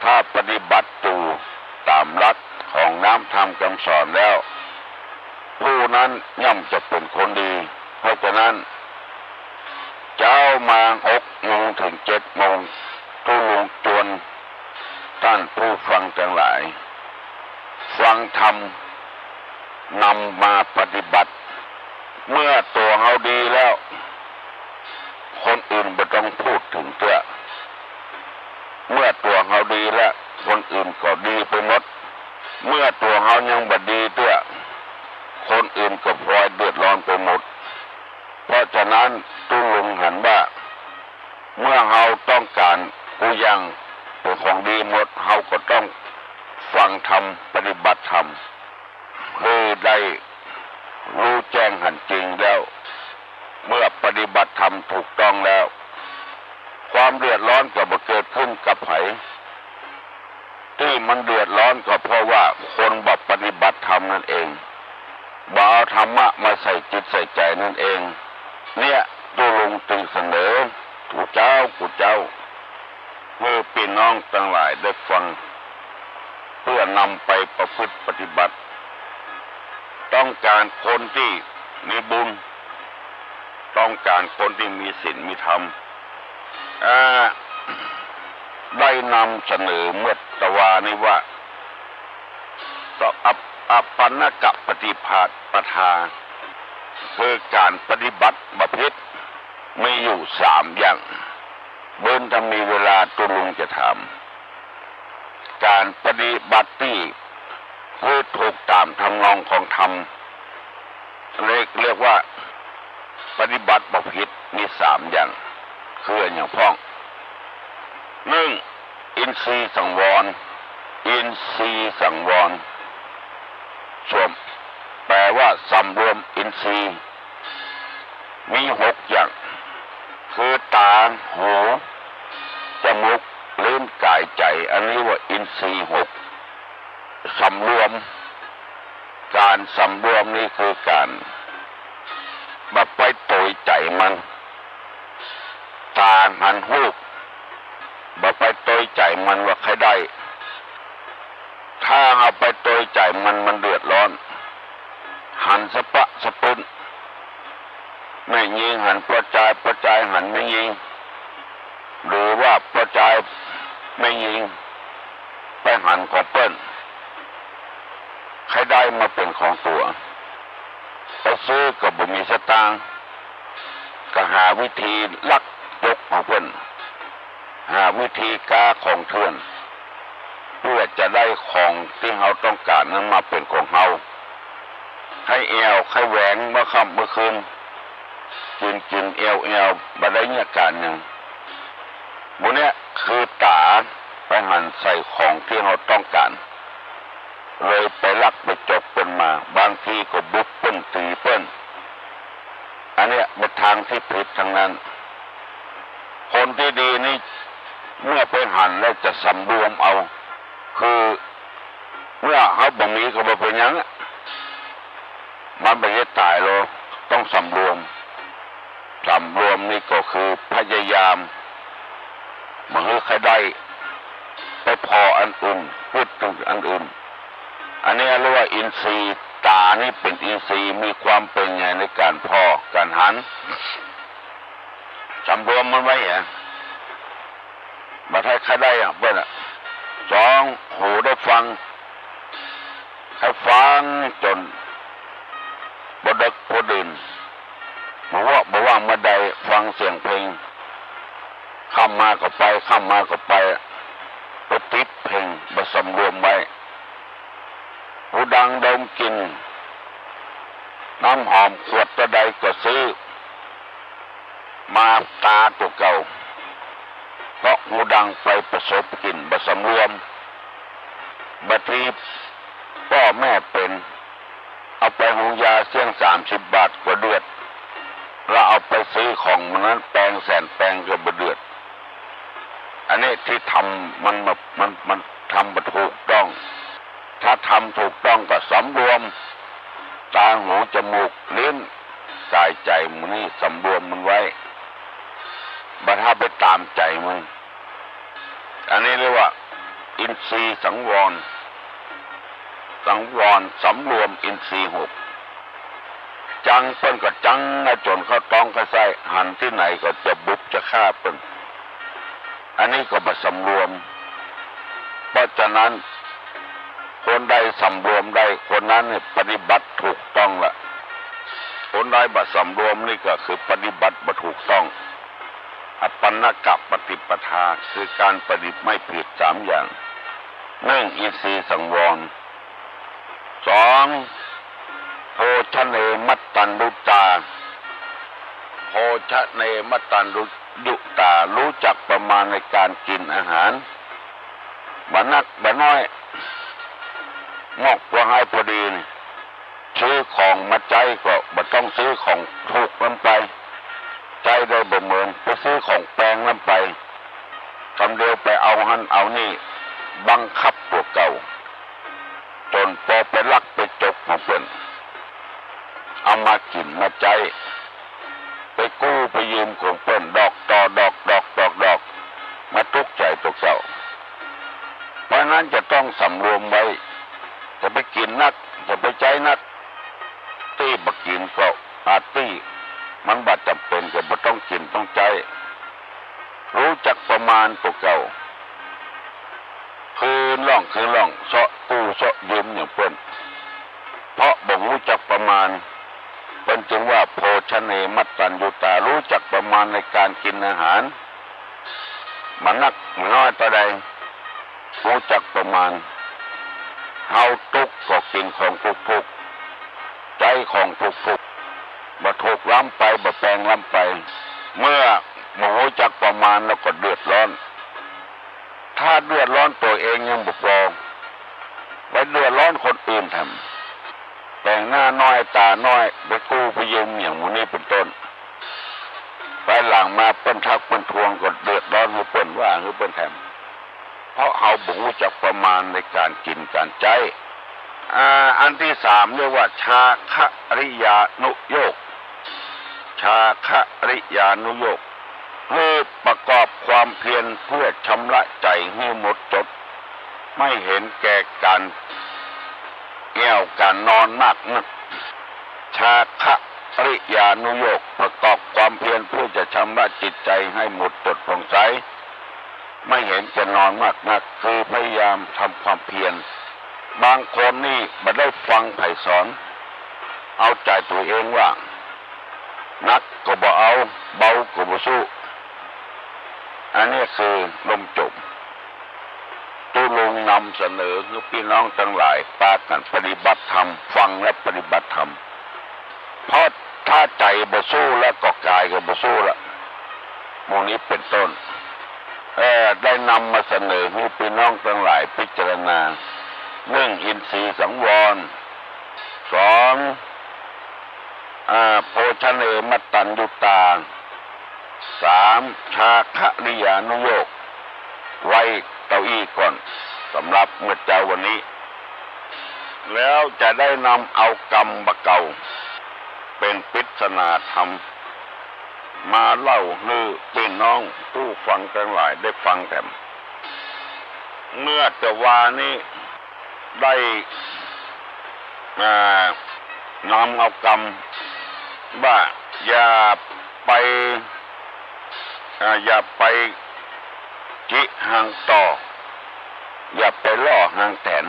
ถ้าปฏิบัติอยู่ต๋ามหลักของน้ำธรรมกำสอนแล้ว ผู้นั้นย่อมจะเป๋นคนดี เพราะฉะนั้น เจ๊ามาหกโมงเถิงเจ็ดโมง ตุ๊ลุงจวนต้านผู้ฟังตังหลาย ฟังธรรม นำมาปฏิบัติ เมื่อตั๋วเฮาดีแล้ว คนอื่นบ่ต้องพูดเถิงเตื้อ เมื่อตั๋วเฮาดีแล้ว คนอื่นก็ดีไปหมด เมื่อตั๋วเฮายังบ่ดีเตื้อ คนอื่นก็พลอยเดือดร้อนไปหมด เพราะฉะนั้นตุ๊ลุงหันว่า เมื่อเฮาต้องก๋านกู้อย่างเป๋นของดีหมด เฮาก็ต้องฟังธรรม ปฏิบัติธรรม หื้อได้ฮู้แจ้งหันจริงแล้ว เมื่อปฏิบัติธรรมถูกต้องแล้ว ความเดือดร้อนก็บ่เกิดขึ้นกับใผ ตี้มันเดือดร้อนก็เพราะว่าคนบ่ปฏิบัติธรรมนั่นเอง บ่เอาธรรมะมาใส่จิตใส่ใจ๋นั่นเอง เนี่ย ตุ๊ลุงจึงเสนอ กู้เจ๊า กู้เจ๊า หื้อปี้น้องตังหลายได้ฟัง เพื่อนำไปประพฤติปฏิบัติ ต้องก๋านคนตี้มีบุญ ต้องก๋านคนตี้มีศีลมีธรรม อ่า ได้นำเสนอเมื่อตะวานี้ว่า อัป อัปปนกปฏิปทา คือก๋านปฏิบัติบ่ผิด มีอยู่สามอย่าง เบิ่งถ้ามีเวลาตุ๊ลุงจะถาม ก๋านปฏิบัติตี้คือถูกต๋ามทำนองของธรรม เรียก เรียกว่าปฏิบัติบ่ผิด มีสามอย่าง คืออะหยังพ่อง นึ่ง อินทรีย์สังวร อินทรีย์สังวร สวม แปลว่าสำรวมอินทรีย์ มีหกอย่าง คือต๋า หู จมูก ลิ้น ก๋าย ใจ๋ อันนี้ว่าอินทรีย์หก สำรวม ก๋านสำรวมนี้คือก๋านบ่ไปโตยใจ๋มัน ต๋าหันฮูป บ่ไปโตยใจ๋มันว่าใค่ได้ ถ้าเอาไปโตยใจ๋มัน มันเดือดร้อน หันสะป๊ะสะปื้น แม่ญิงหันป้อจาย ป้อจายหันแม่ญิง หรือว่าป้อจายแม่ญิงไปหันของเปิ้น ใค่ได้มาเป๋นของตั๋ว ไปซื้อก็บ่มีสตางค์ ก็หาวิธีลักยกของเปิ้น หาวิธีก๊าของเถื่อน เพื่อจะได้ของตี้เฮาต้องก๋านนั้นมาเป๋นของเฮา ใค่แอ่วใค่แหวงเมื่อค่ำเมื่อคืน กิ๋นกิ๋นแอ่วแอ่ว บ่ได้เยียะก๋านหยัง หมู่เนี้ยคือต๋าไปหันใส่ของตี้เฮาต้องก๋าน เลยไปลักไปจกเปิ้นมา บางทีก็บุบเปิ้น ตี๋เปิ้น อันเนี้ยเป๋นตางตี้ผิดตังนั้น คนตี้ดีนี่ เมื่อไปหันแล้วจะสำรวมเอา คือ เมื่อเฮาบ่มีก็บ่เป๋นหยังอะ มันบ่ใจ้ต๋ายลอ ต้องสำรวม สำรวมนี่ก็คือพยายามบ่หื้อใค่ได้ไปผ่ออันอื่น พูดเถิงอันอื่น อันนี้เรียกว่าอินทรีย์ ต๋านี่เป๋นอินทรีย์ มีความเป๋นใหญ่ในก๋านผ่อ ก๋านหัน สำรวมมันไว้อะ บ่ใจ้ใค่ได้อะเปิ้นอะ สอง หูได้ฟัง ใค่ฟังจ๋นบ่ดึกบ่ดื่น บ่ว่า บ่ว่างเมื่อใดฟังเสียงเพลง ค่ำมาก็ไป ค่ำมาก็ไป ไปติดเพลง บ่สำรวมไว้ หูดังดมกลิ่น น้ำหอมขวดเต้าใดก็ซื้อ มาตาตั๋วเก่า เพราะหูดังไปประสบกลิ่นบ่สำรวม บางทีป้อแม่เป๋น เอาไปโฮงยาเสี้ยงสามสิบบาทก็เดือด แล้วเอาไปซื้อของหมู่นั้นแปงแสนแปงก็บ่เดือด อันนี้ตี้ทำมัน มัน มันทำบ่ถูกต้อง ถ้าทำถูกต้องก็สำรวม ต๋า หู จมูก ลิ้น ก๋าย ใจ๋ หมู่นี้สำรวมมันไว้ บ่ใจ้ไปต๋ามใจ๋มัน อันนี้เรียกว่าอินทรีย์สังวร สังวร สำรวมอินทรีย์หก จังเปิ้นก็จังนะ จ๋นเข้าต๊องเข้าไส้ หันตี้ไหนก็จะบุบจะฆ่าเปิ้น อันนี้ก็บ่สำรวม เพราะฉะนั้น ค ใดสำรวมได้ คนนั้นเนี่ยปฏิบัติถูกต้องละ คนใดบ่สำรวมนี่ก็คือปฏิบัติบ่ถูกต้อง อปัณณกปฏิปทา คือการปฏิบัติไม่ผิดสามอย่าง หนึ่ง อินทรีย์สังวร สอง โภชเนมัตตัญญุตา โภชเนมัตตัญญุตา รู้จักประมาณในการกินอาหาร บ่นักบ่น้อย งอกพอหายพอดีนี่ ซื้อของมาใจ๊ก็บ่ต้องซื้อของถูกล้ำไป ใจ๊ได้บ่เหมือน ไปซื้อของแปงล้ำไป กำเดียวไปเอาหั้นเอานี่ บังคับตั๋วเก่า จ๋นปอไปลักไปจกของเปิ้น เอามากิ๋นมาใจ๊ ไปกู้ไปยืมของเปิ้น ดอกต่อดอก ดอกต่อดอก มาตุ๊กใจ๋ตั๋วเก่า เพราะฉะนั้นจะต้องสำรวมไว้ จะไปกิ๋นนัก จะไปใจ๊นัก ตี้บ่กิ๋นก็อาตี้ มันบ่จ๋ำเป๋นก็บ่ต้องกิ๋นต้องใจ๊ รู้จักประมาณตั๋วเก่า คืนล่องคืนล่อง เซาะกู้เซาะยืมอย่างเปิ้น เพราะบ่ฮู้จักประมาณ เปิ้นจึงว่าโภชเนมัตตัญญุตา รู้จักประมาณในการกิ๋นอาหาร บ่นักบ่น้อยเต้าใด ฮู้จักประมาณ เฮาตุ๊กข์ก็กิ๋นของถูกๆ ใจ๊ของถูกๆ บ่ถูกล้ำไป บ่แปงล้ำไป เมื่อบ่ฮู้จักประมาณแล้วก็เดือดร้อน ถ้าเดือดร้อนตั๋วเองยังบ่ปอ ไปเดือดร้อนคนอื่นแถม แป๋งหน้าน้อยต๋าน้อย ไปกู้ไปยืมอย่างหมู่นี้เป๋นต้น ภายหลังมาเปิ้นทักเปิ้นทวงก็เดือดร้อนหื้อเปิ้น ว่าหื้อเปิ้นแถม เพราะเฮาบ่ฮู้จักประมาณในการกิ๋นการใจ๊ อ่า อันตี้สามเรียกว่า ชาคริยานุโยค ชาคริยานุโยค คือประกอบความเพียรเพื่อชำระใจ๋หื้อหมดจด ไม่เห็นแก่ก๋านแอ่วก๋านนอนมากนัก ชาคริยานุโยค ประกอบความเพียรเพื่อจะชำระจิตใจ๋ให้หมดจดผ่องใส ไม่เห็นแก่นอนมากนัก คือพยายามทำความเพียร บางคนนี่บ่ได้ฟังใผสอน เอาใจ๋ตั๋วเองว่า หนักก็บ่เอา เบาก็บ่สู้ อันนี้คือล่มจม ตุ๊ลุงนำเสนอหื้อปี้น้องตังหลายปากั๋นปฏิบัติธรรม ฟังและปฏิบัติธรรม เพราะถ้าใจ๋บ่สู้แล้วก็ก๋ายก็บ่สู้ละ หมู่นี้เป๋นต้น เอ่อ ได้นำมาเสนอหื้อปี้น้องตังหลายพิจารณา หนึ่ง อินทรีย์สังวร สอง อ่า โภชเนมัตตัญญุตา สาม ชาคริยานุโยค ไว้เต้าอี้ก่อน สำหรับเมื่อเจ๊าวันนี้ แล้วจะได้นำเอากำบ่าเก่า เป๋นปริศนาธรรม มาเล่าหื้อปี้น้องผู้ฟังตังหลายได้ฟังแถม เมื่อเจ๊าวานี้ ได้ อ่า นำเอากำว่า อย่าไป อ่า อย่าไปจิฮางต่อ อย่าไปล่อฮางแตน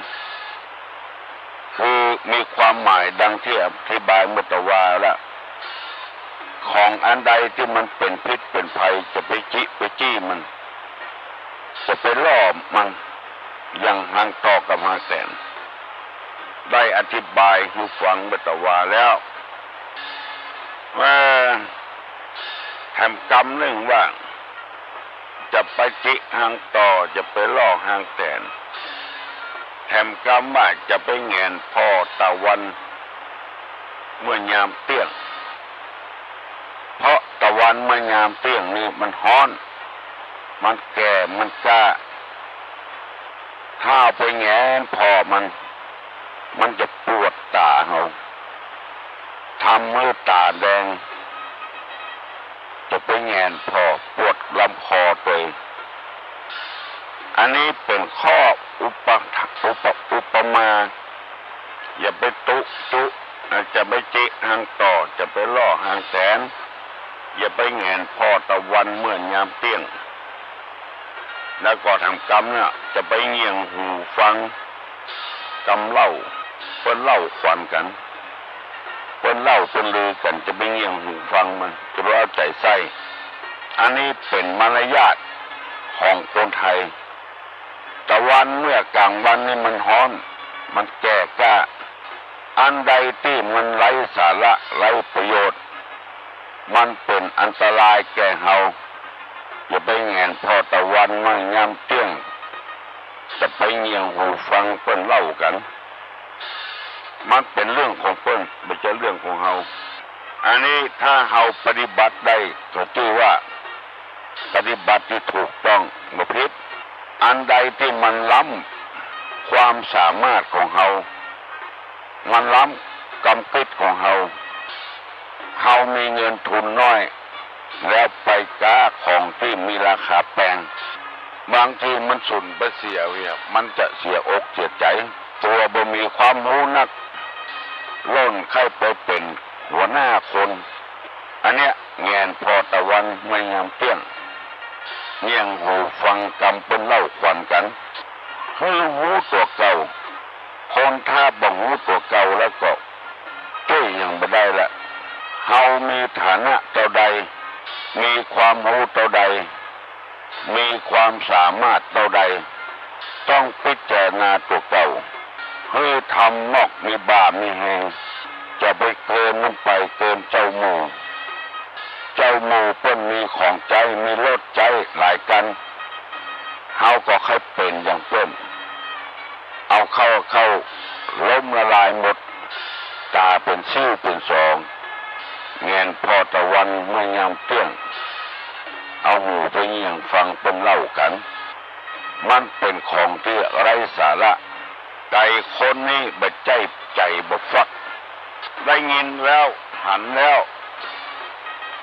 คือมีความหมายดังตี้อธิบายเมื่อตะวาละ ของอันใดตี้มันเป๋นพิษเป๋นภัย จะไปจิไปจี้มัน จะไปล่อมัน อย่างฮางต่อกับฮางแตน ได้อธิบายหื้อฟังเมื่อตะวาแล้ว เอ่อ แถมกำนึ่งว่า จะไปจิฮางต่อ จะไปล่อฮางแตน แถมกำว่าจะไปแหงนผ่อตะวันเมื่อยามเตี้ยง เพราะตะวันเมื่อยามเตี้ยงนี่มันฮ้อน มันแก่ มันกล้า ถ้าไปแหงนผ่อมัน มันจะปวดต๋าเฮา ทำหื้อต๋าแดง จะไปแหงนผ่อ ปวดลำคอตวย อันนี้เป๋นข้ออุปะ อุปะ อุปมา อย่าไปตุ๊จุ จะไปจิฮางต่อ จะไปล่อฮางแตน อย่าไปแหงนผ่อตะวันเมื่อยามเตี้ยง แล้วก็แถมกำเนี่ย จะไปเงี่ยงหูฟัง กำเล่า เปิ้นเล่าขวัญกั๋น เปิ้นเล่าเปิ้นลือกั๋น จะไปเงี่ยงหูฟังมัน จะไปเอาใจ๋ใส่ อันนี้เป๋นมารยาทของคนไทย ตะวันเมื่อกลางวันนี่มันฮ้อน มันแก่กล้า อันใดตี้มันไร้สาระไร้ประโยชน์ มันเป๋นอันตรายแก่เฮา อย่าไปแหงนผ่อตะวันเมื่อยามเตี้ยง จะไปเงี่ยงหูฟังเปิ้นเล่ากั๋น มันเป๋นเรื่องของเปิ้น บ่ใจ้เรื่องของเฮา อันนี้ถ้าเฮาปฏิบัติได้ ก็จื้อว่าปฏิบัติตี้ถูกต้อง บ่ผิด อันใดตี้มันล้ำความสามารถของเฮา มันล้ำกำกึ๊ดของเฮา เฮามีเงินทุนน้อย แล้วไปก๊าของตี้มีราคาแปง บางทีมันสูญไปเสียเนี่ย มันจะเสียอกเสียใจ๋ ตั๋วบ่มีความฮู้นัก ล่นใค่ไปเป๋นหัวหน้าคน อันเนี้ยแหงนผ่อตะวันเมื่อยามเตี้ยง เงี่ยงหูฟังกำเปิ้นเล่าขวัญกั๋น หื้อฮู้ตั๋วเก่า คนถ้าบ่ฮู้ตั๋วเก่าแล้วก็ จ้วยหยังบ่ได้ละ เฮามีฐานะเต้าใด มีความฮู้เต้าใด มีความสามารถเต้าใด ต้องพิจารณาตั๋วเก่า หื้อทำนอกมีบ่ามีแฮง จะไปเกินมันไปเกินเจ้าหมู่ เจ้าหมู่เปิ้นมีของใจ๊ มีรถใจ๊หลายกั๋น เฮาก็ใค่เป๋นอย่างเปิ้น เอาเข้า เข้าล้มละลายหมด ต๋าเป๋นซิ้วเป๋นสอง แหงนผ่อตะวันเมื่อยามเตี้ยง เอาหูไปเงี่ยงฟังเปิ้นเล่ากั๋น มันเป๋นของตี้ไร้สาระ ไก่คนนี้บ่ใจ้ใจ๋บ่ฟัก ได้ยินแล้วหันแล้ว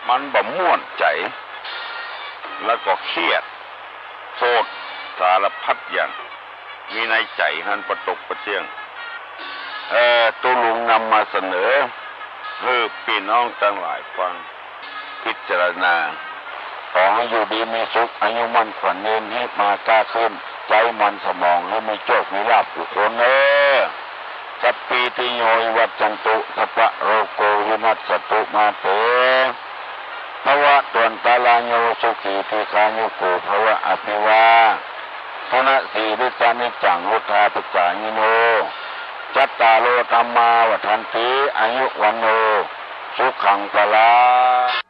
มันบ่ม่วนใจ๋ แล้วก็เครียด โกรธสารพัดอย่าง มีในใจ๋หันปะตกปะเตี้ยง เอ่อ ตุ๊ลุงนำมาเสนอ หื้อปี้น้องตังหลายฟัง พิจารณา ขอหื้ออยู่ดีมีสุข อายุมั่นขวัญยืน ฮีบมาก้าขึ้น ใจ๊มันสมองหื้อมีโชคมีลาภกู้คนเน่อ สัพพีติโยวิวัชชันตุ สัพพะโรโควินัสสะตุ มาเต ภะวะตวันตะราโย สุขีทีฆายุโก ภะวะ อภิวาทะนะสีลิสสะนิจจัง วุฑฒาปะจายิโน จัตตาโร ธัมมา วัฑฒันติ อายุ วัณโณ สุขัง พะลัง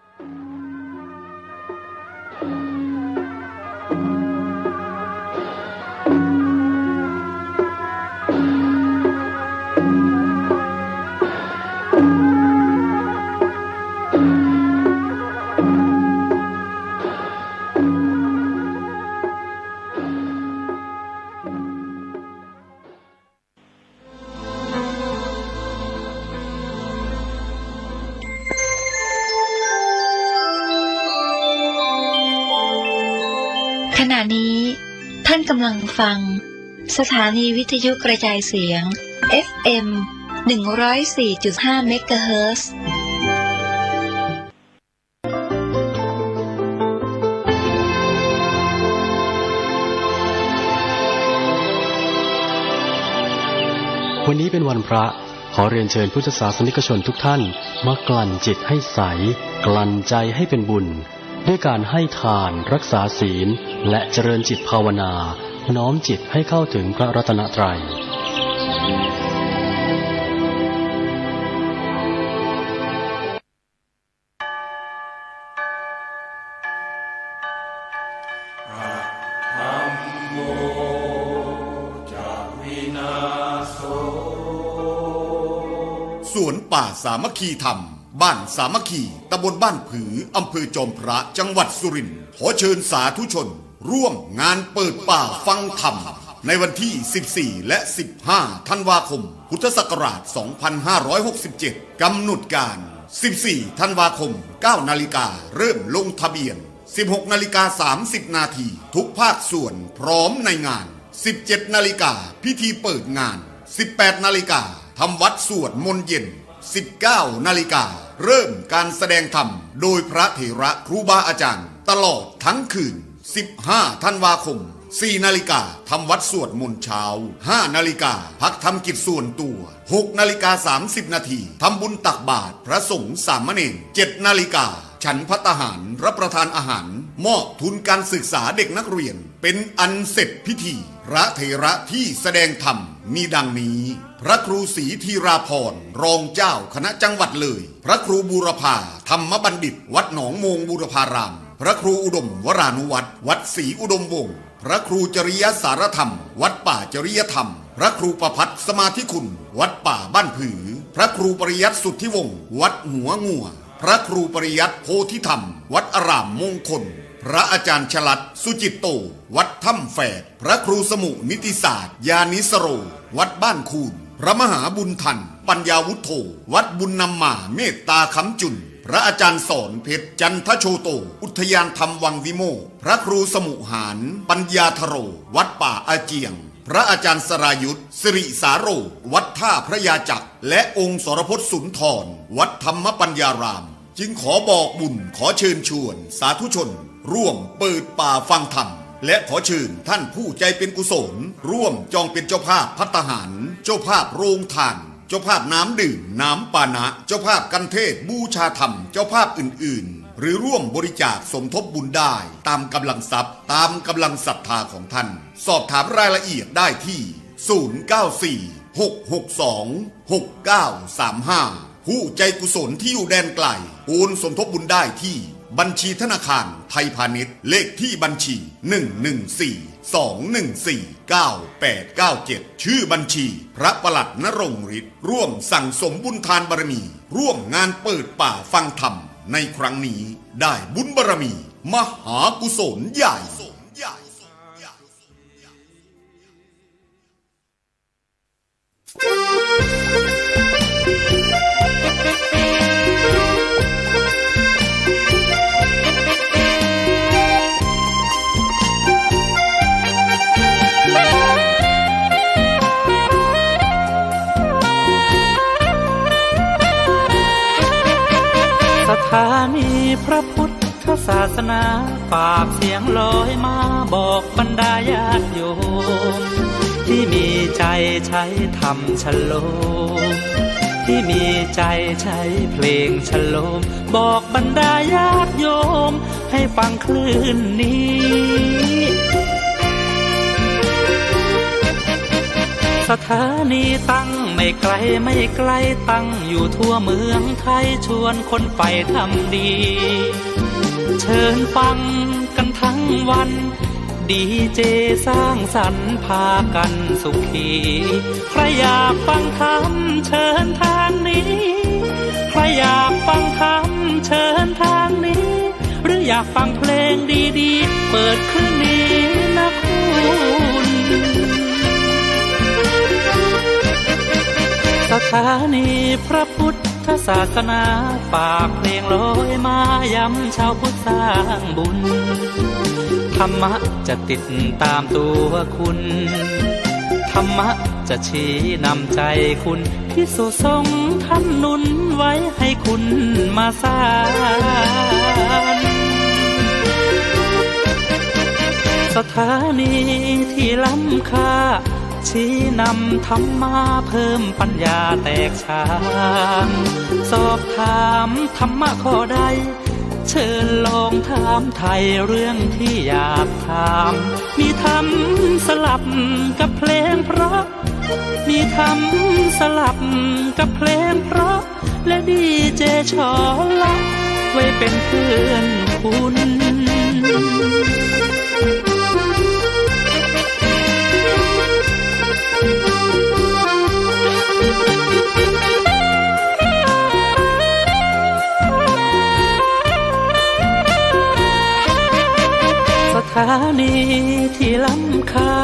ขณะนี้ท่านกำลังฟังสถานีวิทยุกระจายเสียง เอฟเอ็ม หนึ่งร้อยสี่จุดห้า เมกะเฮิรตซ์ วันนี้เป็นวันพระ ขอเรียนเชิญพุทธศาสนิกชนทุกท่านมากลั่นจิตให้ใส กลั่นใจให้เป็นบุญ ด้วยการให้ทาน รักษาศีล และเจริญจิตภาวนา น้อมจิตให้เข้าถึงพระรัตนตรัย สวนป่าสามัคคีธรรม บ้านสามัคคี ตำบลบ้านผือ อำเภอจอมพระ จังหวัดสุรินทร์ ขอเชิญสาธุชน ร่วมงานเปิดป่าฟังธรรม ในวันที่ สิบสี่ และ สิบห้า ธันวาคม พุทธศักราช สองพันห้าร้อยหกสิบเจ็ด กำหนดการ สิบสี่ ธันวาคม เก้า นาฬิกา เริ่มลงทะเบียน สิบหก นาฬิกา สามสิบ นาที ทุกภาคส่วนพร้อมในงาน สิบเจ็ด นาฬิกา พิธีเปิดงาน สิบแปด นาฬิกา ทำวัตรสวดมนต์เย็น สิบเก้า นาฬิกา เริ่มการแสดงธรรม โดยพระเถระครูบาอาจารย์ ตลอดทั้งคืน สิบห้า ธันวาคม สี่ นาฬิกา ทำวัตรสวดมนต์เช้า ห้า นาฬิกา พักทำกิจส่วนตัว หก นาฬิกา สามสิบ นาที ทำบุญตักบาตรพระสงฆ์สามเณร เจ็ด นาฬิกา ฉันภัตตาหาร รับประทานอาหาร มอบทุนการศึกษาเด็กนักเรียน เป็นอันเสร็จพิธี พระเถระที่แสดงธรรมมีดังนี้ พระครูศรีธีราภรณ์ รองเจ้าคณะจังหวัดเลย พระครูบูรพา ธรรมบัณฑิต วัดหนองโมงบูรพาราม พระครูอุดมวรานุวัฒน์ วัดศรีอุดมวงศ์ พระครูจริยสารธรรม วัดป่าจริยธรรม พระครูประภัสสมาธิคุณ วัดป่าบ้านผือ พระครูปริยัติสุทธิวงศ์ วัดหัวงั่ว พระครูปริยัติโพธิธรรม วัดอารามมงคล พระอาจารย์ชลัด สุจิตโต วัดถ้ำแฝด พระครูสมุนิติศาสตร์ ญาณิสโร วัดบ้านคูน พระมหาบุญทัน ปัญญาวุฒโธ วัดบุญนำมาเมตตาคำจุน พระอาจารย์สอนเพชร จันทโชโต อุทยานธรรมวังวิโมกข์ พระครูสมุหาน ปัญญาธโร วัดป่าอาเจียง พระอาจารย์สรายุทธ สิริสาโร วัดท่าพระยาจักร และองค์สรพจน์สุนทร วัดธรรมปัญญาราม จึงขอบอกบุญ ขอเชิญชวนสาธุชน ร่วมเปิดป่าฟังธรรม และขอเชิญท่านผู้ใจเป็นกุศล ร่วมจองเป็นเจ้าภาพภัตตาหาร เจ้าภาพโรงทาน เจ้าภาพน้ำดื่ม น้ำปานะ เจ้าภาพคันเทศน์บูชาธรรม เจ้าภาพอื่นๆ หรือร่วมบริจาคสมทบบุญได้ตามกำลังทรัพย์ ตามกำลังศรัทธาของท่าน สอบถามรายละเอียดได้ที่ ศูนย์ เก้า สี่ หก หก สอง หก เก้า สาม ห้า ผู้ใจกุศลที่อยู่แดนไกล โอนสมทบบุญได้ที่บัญชีธนาคารไทยพาณิชย์ เลขที่บัญชี หนึ่ง หนึ่ง สี่ สอง หนึ่ง สี่ เก้า แปด เก้า เจ็ด ชื่อบัญชี พระปลัดนรงค์ฤทธิ์ ร่วมสั่งสมบุญทานบารมี ร่วมงานเปิดป่าฟังธรรมในครั้งนี้ ได้บุญบารมีมหากุศลใหญ่ สถานีพระพุทธศาสนา ฝากเสียงลอยมาบอกบรรดาญาติโยม ที่มีใจใช้ธรรมชโลม ที่มีใจใช้เพลงชโลม บอกบรรดาญาติโยมให้ฟังคลื่นนี้ สถานีตั้งไม่ไกลไม่ไกล ตั้งอยู่ทั่วเมืองไทย ชวนคนใฝ่ธรรมดี เชิญฟังกันทั้งวัน ดีเจสร้างสรรค์พากันสุขี ใครอยากฟังธรรมเชิญทางนี้ ใครอยากฟังธรรมเชิญทางนี้ หรืออยากฟังเพลงดีๆ เปิดคลื่นนี้นะคุณ สถานีพระพุทธศาสนา ฝากเพลงลอยมายำชาวพุทธสร้างบุญ ธรรมะจะติดตามตัวคุณ ธรรมะจะชี้นำใจคุณ ภิกษุสงฆ์ท่านหนุนไว้ให้คุณมาสาน สถานีที่ล้ำค่า ชี้นำธรรมะเพิ่มปัญญาแตกฉาน สอบถามธรรมะข้อใด เชิญลองถามไถ่เรื่องที่อยากถาม มีธรรมสลับกับเพลงเพราะ มีธรรมสลับกับเพลงเพราะ และดีเจชอละ ไว้เป็นเพื่อนคุณ สถานีที่ล้ำค่า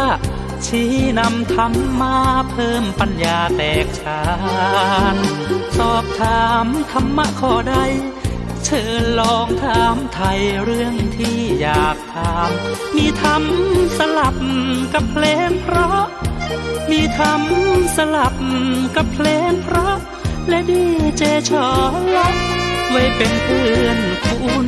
ชี้นำธรรมะเพิ่มปัญญาแตกฉาน สอบถามธรรมะข้อใด เชิญลองถามไถ่เรื่องที่อยากถาม มีธรรมสลับกับเพลงเพราะ มีธรรมสลับกับเพลงเพราะ และดีเจชอละ ไว้เป็นเพื่อนคุณ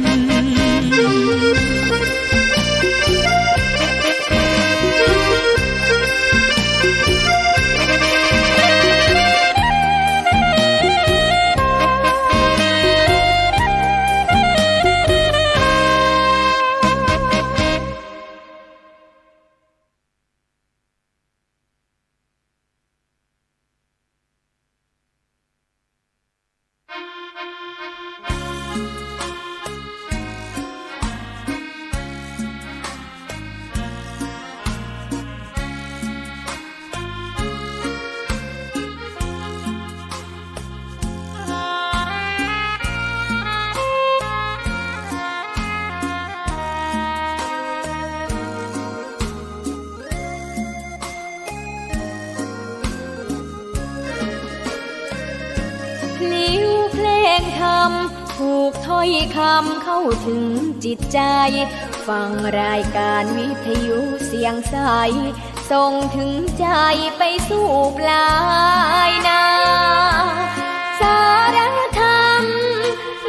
ธรรม ผูกถ้อยคำเข้าถึงจิตใจ ฟังรายการวิทยุเสียงใส ส่งถึงใจไปสู่ปลายนา สารธรรม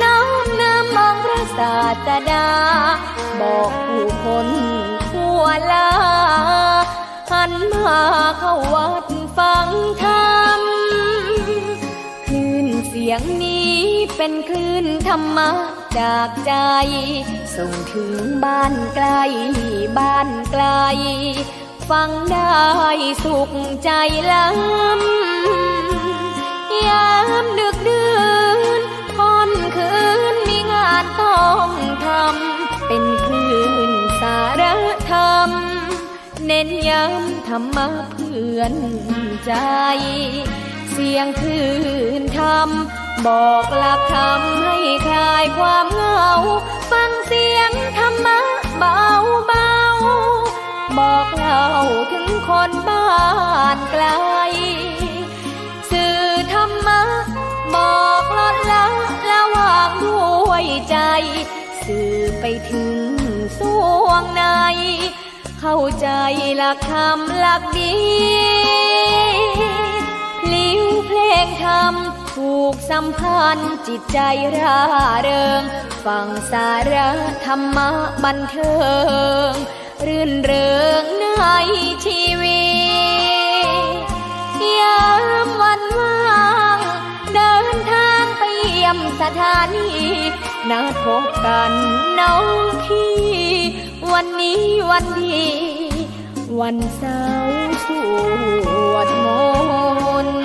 น้อมนำองค์พระศาสดา บอกผู้คนทั่วลา หันมาเข้าวัดฟังธรรม คลื่นเสียงนี้เป็นคลื่นธรรมะจากใจ ส่งถึงบ้านใกล้บ้านไกล ฟังได้สุขใจล้ำ ยามดึกดื่นค่ำคืนมีงานต้องทำ เป็นคลื่นสารธรรม เน้นย้ำธรรมะเพื่อนใจ เสียงคลื่นธรรม บอกหลักธรรมให้คลายความเหงา ฟังเสียงธรรมะเบาๆ บอกเล่าถึงคนบ้านไกล สื่อธรรมะ บอกลดละละวางด้วยใจ สื่อไปถึงสวงใน เข้าใจหลักธรรมหลักดี พลิ้วเพลงธรรมผูกสัมพันธ์จิตใจร่าเริง ฟังสาระธรรมะบันเทิง รื่นเริงในชีวิต ยามวันว่าง เดินทางไปเยี่ยมสถานี นัดพบกันน้องพี่ วันนี้วันดี วันเสาร์สวดมนต์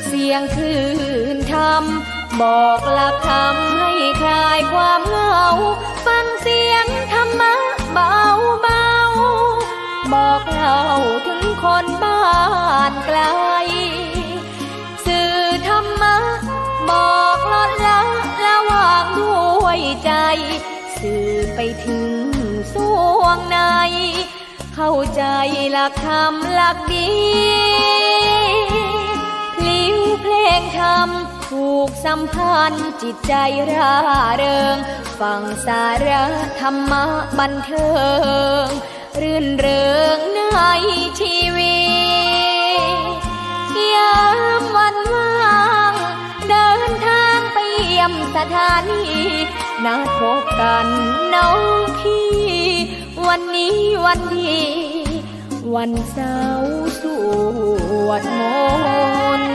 เสียงคลื่นธรรม บอกหลักธรรมให้คลายความเหงา ฟังเสียงธรรมะเบาๆ บอกเล่าถึงคนบ้านไกล สื่อธรรมะ บอกลดละละวางด้วยใจ สื่อไปถึงสวงใน เข้าใจหลักธรรมหลักดี พลิ้วเพลงธรรมผูกสัมพันธ์จิตใจร่าเริง ฟังสาระธรรมะบันเทิง รื่นเริงในชีวิต ยามวันว่าง เดินทางไปเยี่ยมสถานี นัดพบกันน้องพี่ วันนี้วันดี วันเสาร์สวดมนต์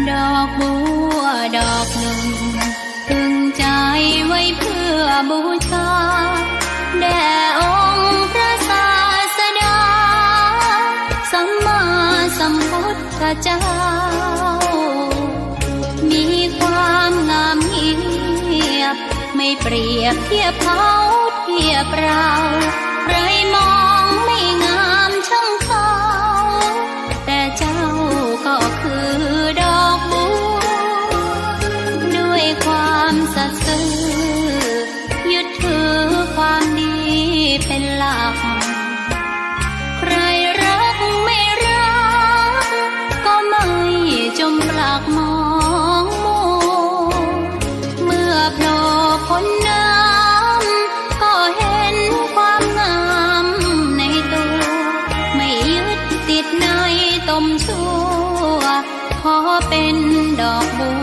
ดอกบัวดอกหนึ่ง ตึงใจไว้เพื่อบูชา แด่องค์พระศาสดา สัมมาสัมพุทธเจ้า มีความงามเงียบ ไม่เปรียบเทียบเขาเทียบเรา ใครมองไม่งามช่างเขา แต่เจ้าก็คือดอกบัว ด้วยความสัตย์ซื่อ ยึดถือความดีเป็นหลัก ใครรักไม่ เป๋นดอกบั